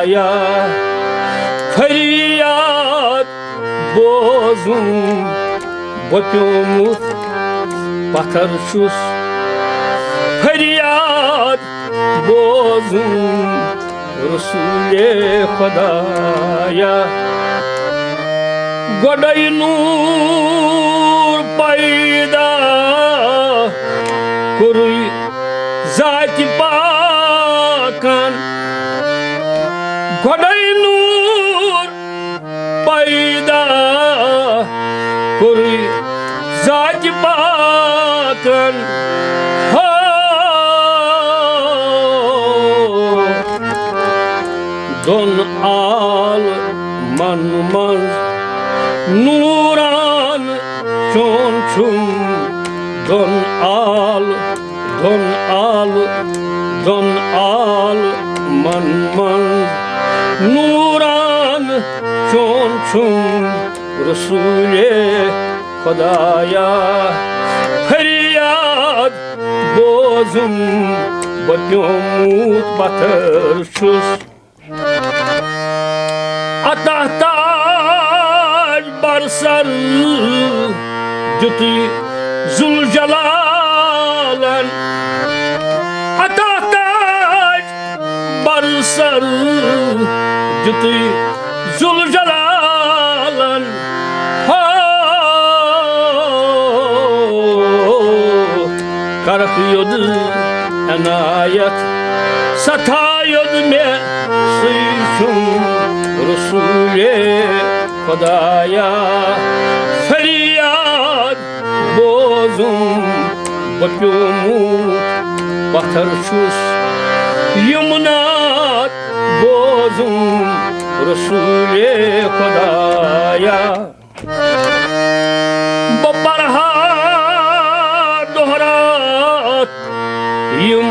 یا فریاد بوزُم بہٕ پیومُت پتھر چھُس، فریاد بوزُم رسول خدایا۔ گۄڈَے نوٗر پیدا کوٚرُے ذاتِ پاکن، گۄڈَے نوٗر پیدا کوٚرُے ذاتِ پاکن۔ ہا، دۄن عالمن منٛز نوٗران چون چھُم، دۄن عال، دۄن عال، دۄن عالمن منٛز نوٗران چون چھُم رسول خدایا۔ فریاد بوزُم بہٕ پیومُت پتھر چھُس۔ عطا تاج بر سر دیُتُے ذوالجلالن، عطا تاج بر سر دیُتُے ذوالجلالن۔ ہا، کرکھ یوٚد عنایت ستا یوٚد مےٚ، سُے چھُم رسول خدایا۔ فریاد بوزُم بہٕ پیومُت پتھر چھُس، یِم نعت بوزُم رسول خدایا۔ بہٕ پرہا دۄہ راتھ یِم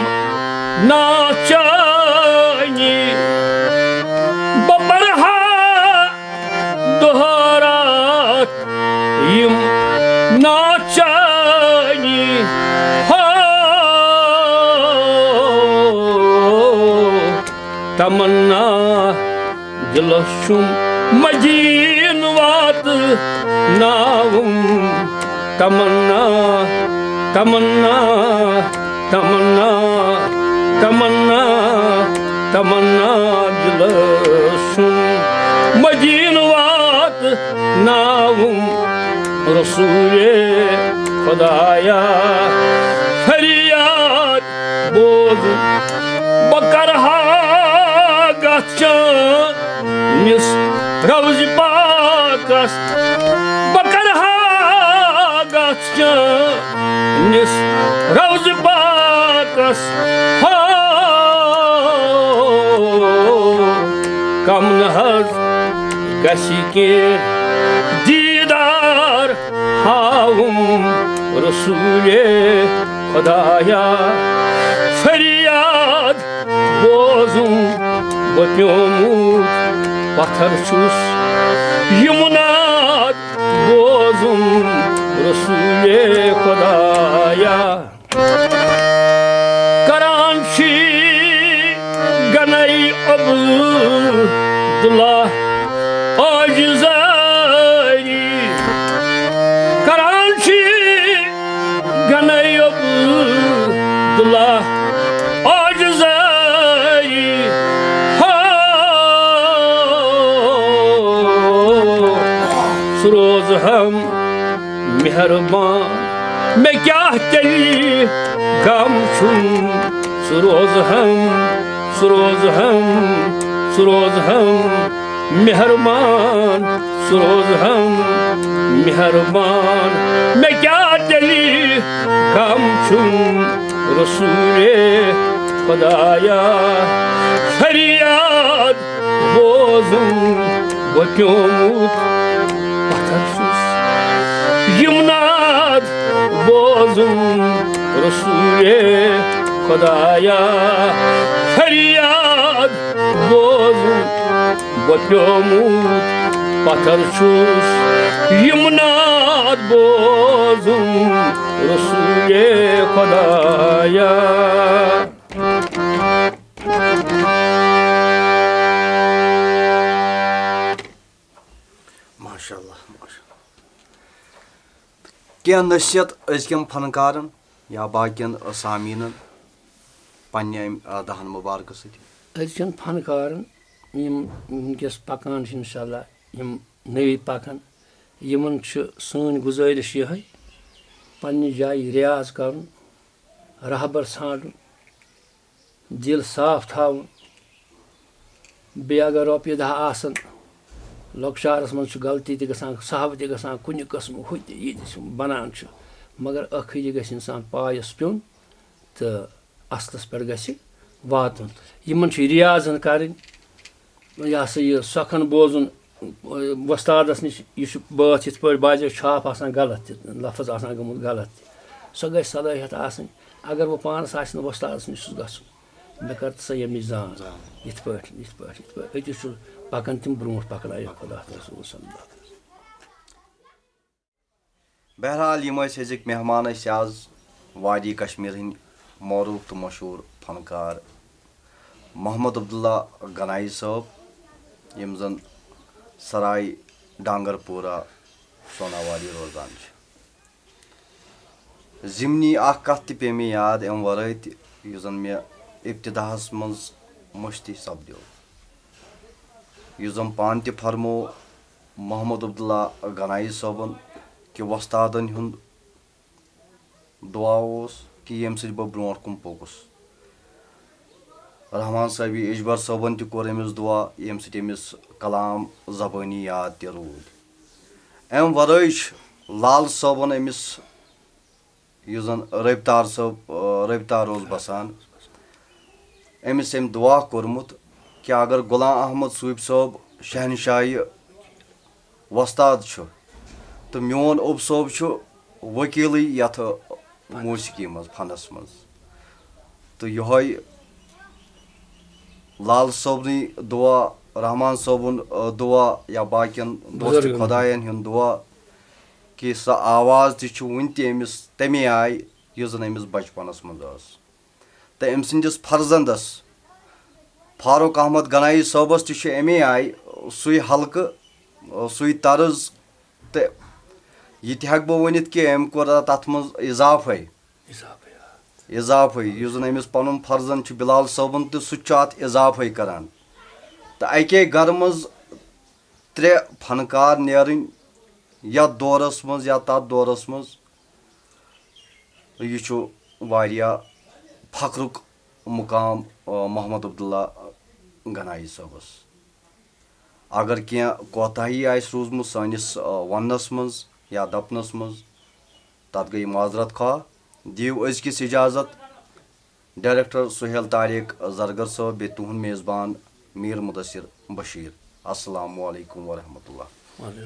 نعت چٲنی، بہٕ پرہا دۄہ راتھ یِم نعت چٲنی۔ ہا، تمنا دِلس چھُم مدیٖنہٕ واتہٕ ناوُم۔ تمنا، تمنا، تمنا، تمنا، تمنا دِلس چھُم مدیٖنہٕ واتہٕ ناوُم رسول خدایا۔ فریاد بوز، بہٕ کرہا گژھ چٲنِس روضِ پاکس، بہٕ کرہا گژھ چٲنِس روضِ پاکس۔ ہا، کم نہ حظ گژھِ کینٛہہ دیٖدار ہاوُم رسول خدایا۔ فریاد بوزُم بہٕ پیومُت پتھر چھُس، یِم نعت بوزُم رسول خدایا۔ کران چھی گنے عبداللہ عاجزی، کران چھی گنے عبداللہ عاجزی۔ ہا، سُہ روز ہم مہربان، مےٚ کیٛاہ تیٚلہِ غم چھُم؟ سُہ روز ہم، سُہ روز ہم، سُہ روز ہم مہربان، سُہ روز ہم مہربان۔ مےٚ کیٛاہ تیٚلہِ غم چھُم رسول خدایا؟ فریاد بوزُم بہٕ پیومُت پتھر چھُس، یِم نعت بوزُم رسول خدایا۔ فریاد بوزُم بہٕ پیومُت پتھر چھُس، یِم نعت بوزُم رسول خدایا۔ کینٛہہ نصیحت أزکٮ۪ن فنکارن یا باقین سامعیٖنن پننہِ امہِ، آ، دہن مبارکہٕ سۭتۍ؟ أزکٮ۪ن فنکارن یِم وٕنکیٚس پکان چھِ، انشاءاللہ یِم نٔوۍ پکان، یِمن چھُ سٲنۍ گُزٲرِش یِہے، پننہِ جایہِ ریاض کرُن، رہبر ژھانڈُن، دِل صاف تھاوُن۔ بیٚیہِ اگر رۄپیہِ دَہ آسَن، لۄکچارَس منٛز چھُ غلطی تہِ گژھان، سہو تہِ گژھان، کُنہِ قٕسمہٕ ہُہ تہِ یہِ تہِ چھُ بَنان چھُ، مگر ٲخٕر یہِ گژھِ اِنسان پایَس پیوٚن تہٕ اَصلَس پٮ۪ٹھ گژھِ واتُن۔ یِمَن چھِ ریاض ہن کَرٕنۍ، یہِ ہسا یہِ سۄکھَن بوزُن، وۄستادَس نِش، یہِ چھُ بٲتھ یِتھ پٲٹھۍ بازیو چھاپ آسان غلط تہِ، لفظ آسان گوٚمُت غلط تہِ۔ سۄ گژھِ صلٲحیت آسٕنۍ۔ اگر بہٕ پانَس آسہِ نہٕ وۄستادَس نِش چھُس گژھُن، مےٚ کر ژٕ ییٚمِچ زان۔ زان۔ یِتھ پٲٹھۍ، یِتھ پٲٹھۍ، یِتھ پٲٹھۍ۔ أتی چھُ پَکان تِم برونٛٹھ پَکنٲیِتھ خۄدا تہٕ رسوٗل صلی اللہ علیہ وسلم۔ بہرحال، یِم ٲسۍ أزِکۍ مہمان، أسۍ آز وادی کشمیر ہٕنٛدۍ معروٗف تہٕ مشہوٗر فنکار محمد عبداللہ گنایی صٲب، یِم زن سرائے ڈانگر پورہ سوناواری روزان چھِ۔ ضمنی اکھ کتھ تہِ پیٚیہِ مےٚ یاد امہِ ورٲے تہِ، یُس زن مےٚ ابتداہس منٛز مٔشتٕے سپدیو، یُس زن پانہٕ تہِ فرموو محمد عبداللہ گنایی صٲبن، کہِ وۄستادن ہُنٛد دُعا اوس کہِ ییٚمہِ سۭتۍ بہٕ برونٛٹھ کُن پوٚکُس۔ رحمان صٲبی اجبر صٲبن تہِ کوٚر أمِس دُعا، ییٚمہِ سۭتۍ أمِس کلام زبٲنی یاد تہِ روٗد۔ امہِ ورٲے چھُ لال صٲبن أمِس، یُس زن رفتار صٲب، آ، رفتار اوس بسان، أمِس أمۍ دُعا کوٚرمُت کہِ اگر غلام احمد صوٗفۍ صٲب شہنشاہہِ وۄستاد چھُ تہٕ میون اوٚب صٲب چھُ ؤکیٖلٕے یَتھ موسیقی منٛز، فنس منٛز۔ تہٕ یِہوٚے لال صٲبنٕے دُعا، رحمان صٲبُن، آ، دُعا یا باقین دوست بُزرگن۔ خۄدایَن ہُنٛد دُعا کہِ سۄ آواز تہِ چھُ وُنہِ تہِ أمِس تَمے آیہِ، یُس زَن أمِس بچپنس منٛز ٲس۔ تہٕ أمۍ سٕنٛدِس فرزندس فاروق احمد گنایی صٲبس تہِ چھُ اَمے آیہِ سُے حلقہٕ، سُے طرز۔ تہٕ یہِ تہِ ہٮ۪کہٕ بہٕ ؤنِتھ کہِ أمۍ کوٚر تَتھ منٛز اضافے۔ اضافے، آ۔ اضافے، یُس زَن أمِس پنُن فرزند چھُ بلال صٲبُن، تہٕ سُہ تہِ چھُ اَتھ اضافے کران۔ تہٕ اَکے گرٕ منٛز ترٛےٚ فنکار نیرٕنۍ یَتھ دورس منٛز یا تَتھ دورس منٛز، یہِ چھُ واریاہ فخرُک مُقام، آ، محمد عبداللہ گنایی صٲبس۔ اگر کینٛہہ کوتاہی آسہِ روٗزمُت سٲنِس، آ، وننس منٛز یا دپنس منٛز، تتھ گٔے معذرت خواہ۔ دِیِو أزکِس اجازت۔ ڈائریکٹر سہیل طارق زرگر صٲب، بیٚیہِ تُہُنٛد میزبان میر مدثر بشیر۔ السلام علیکم ورحمۃ اللہ۔ وعلیکم۔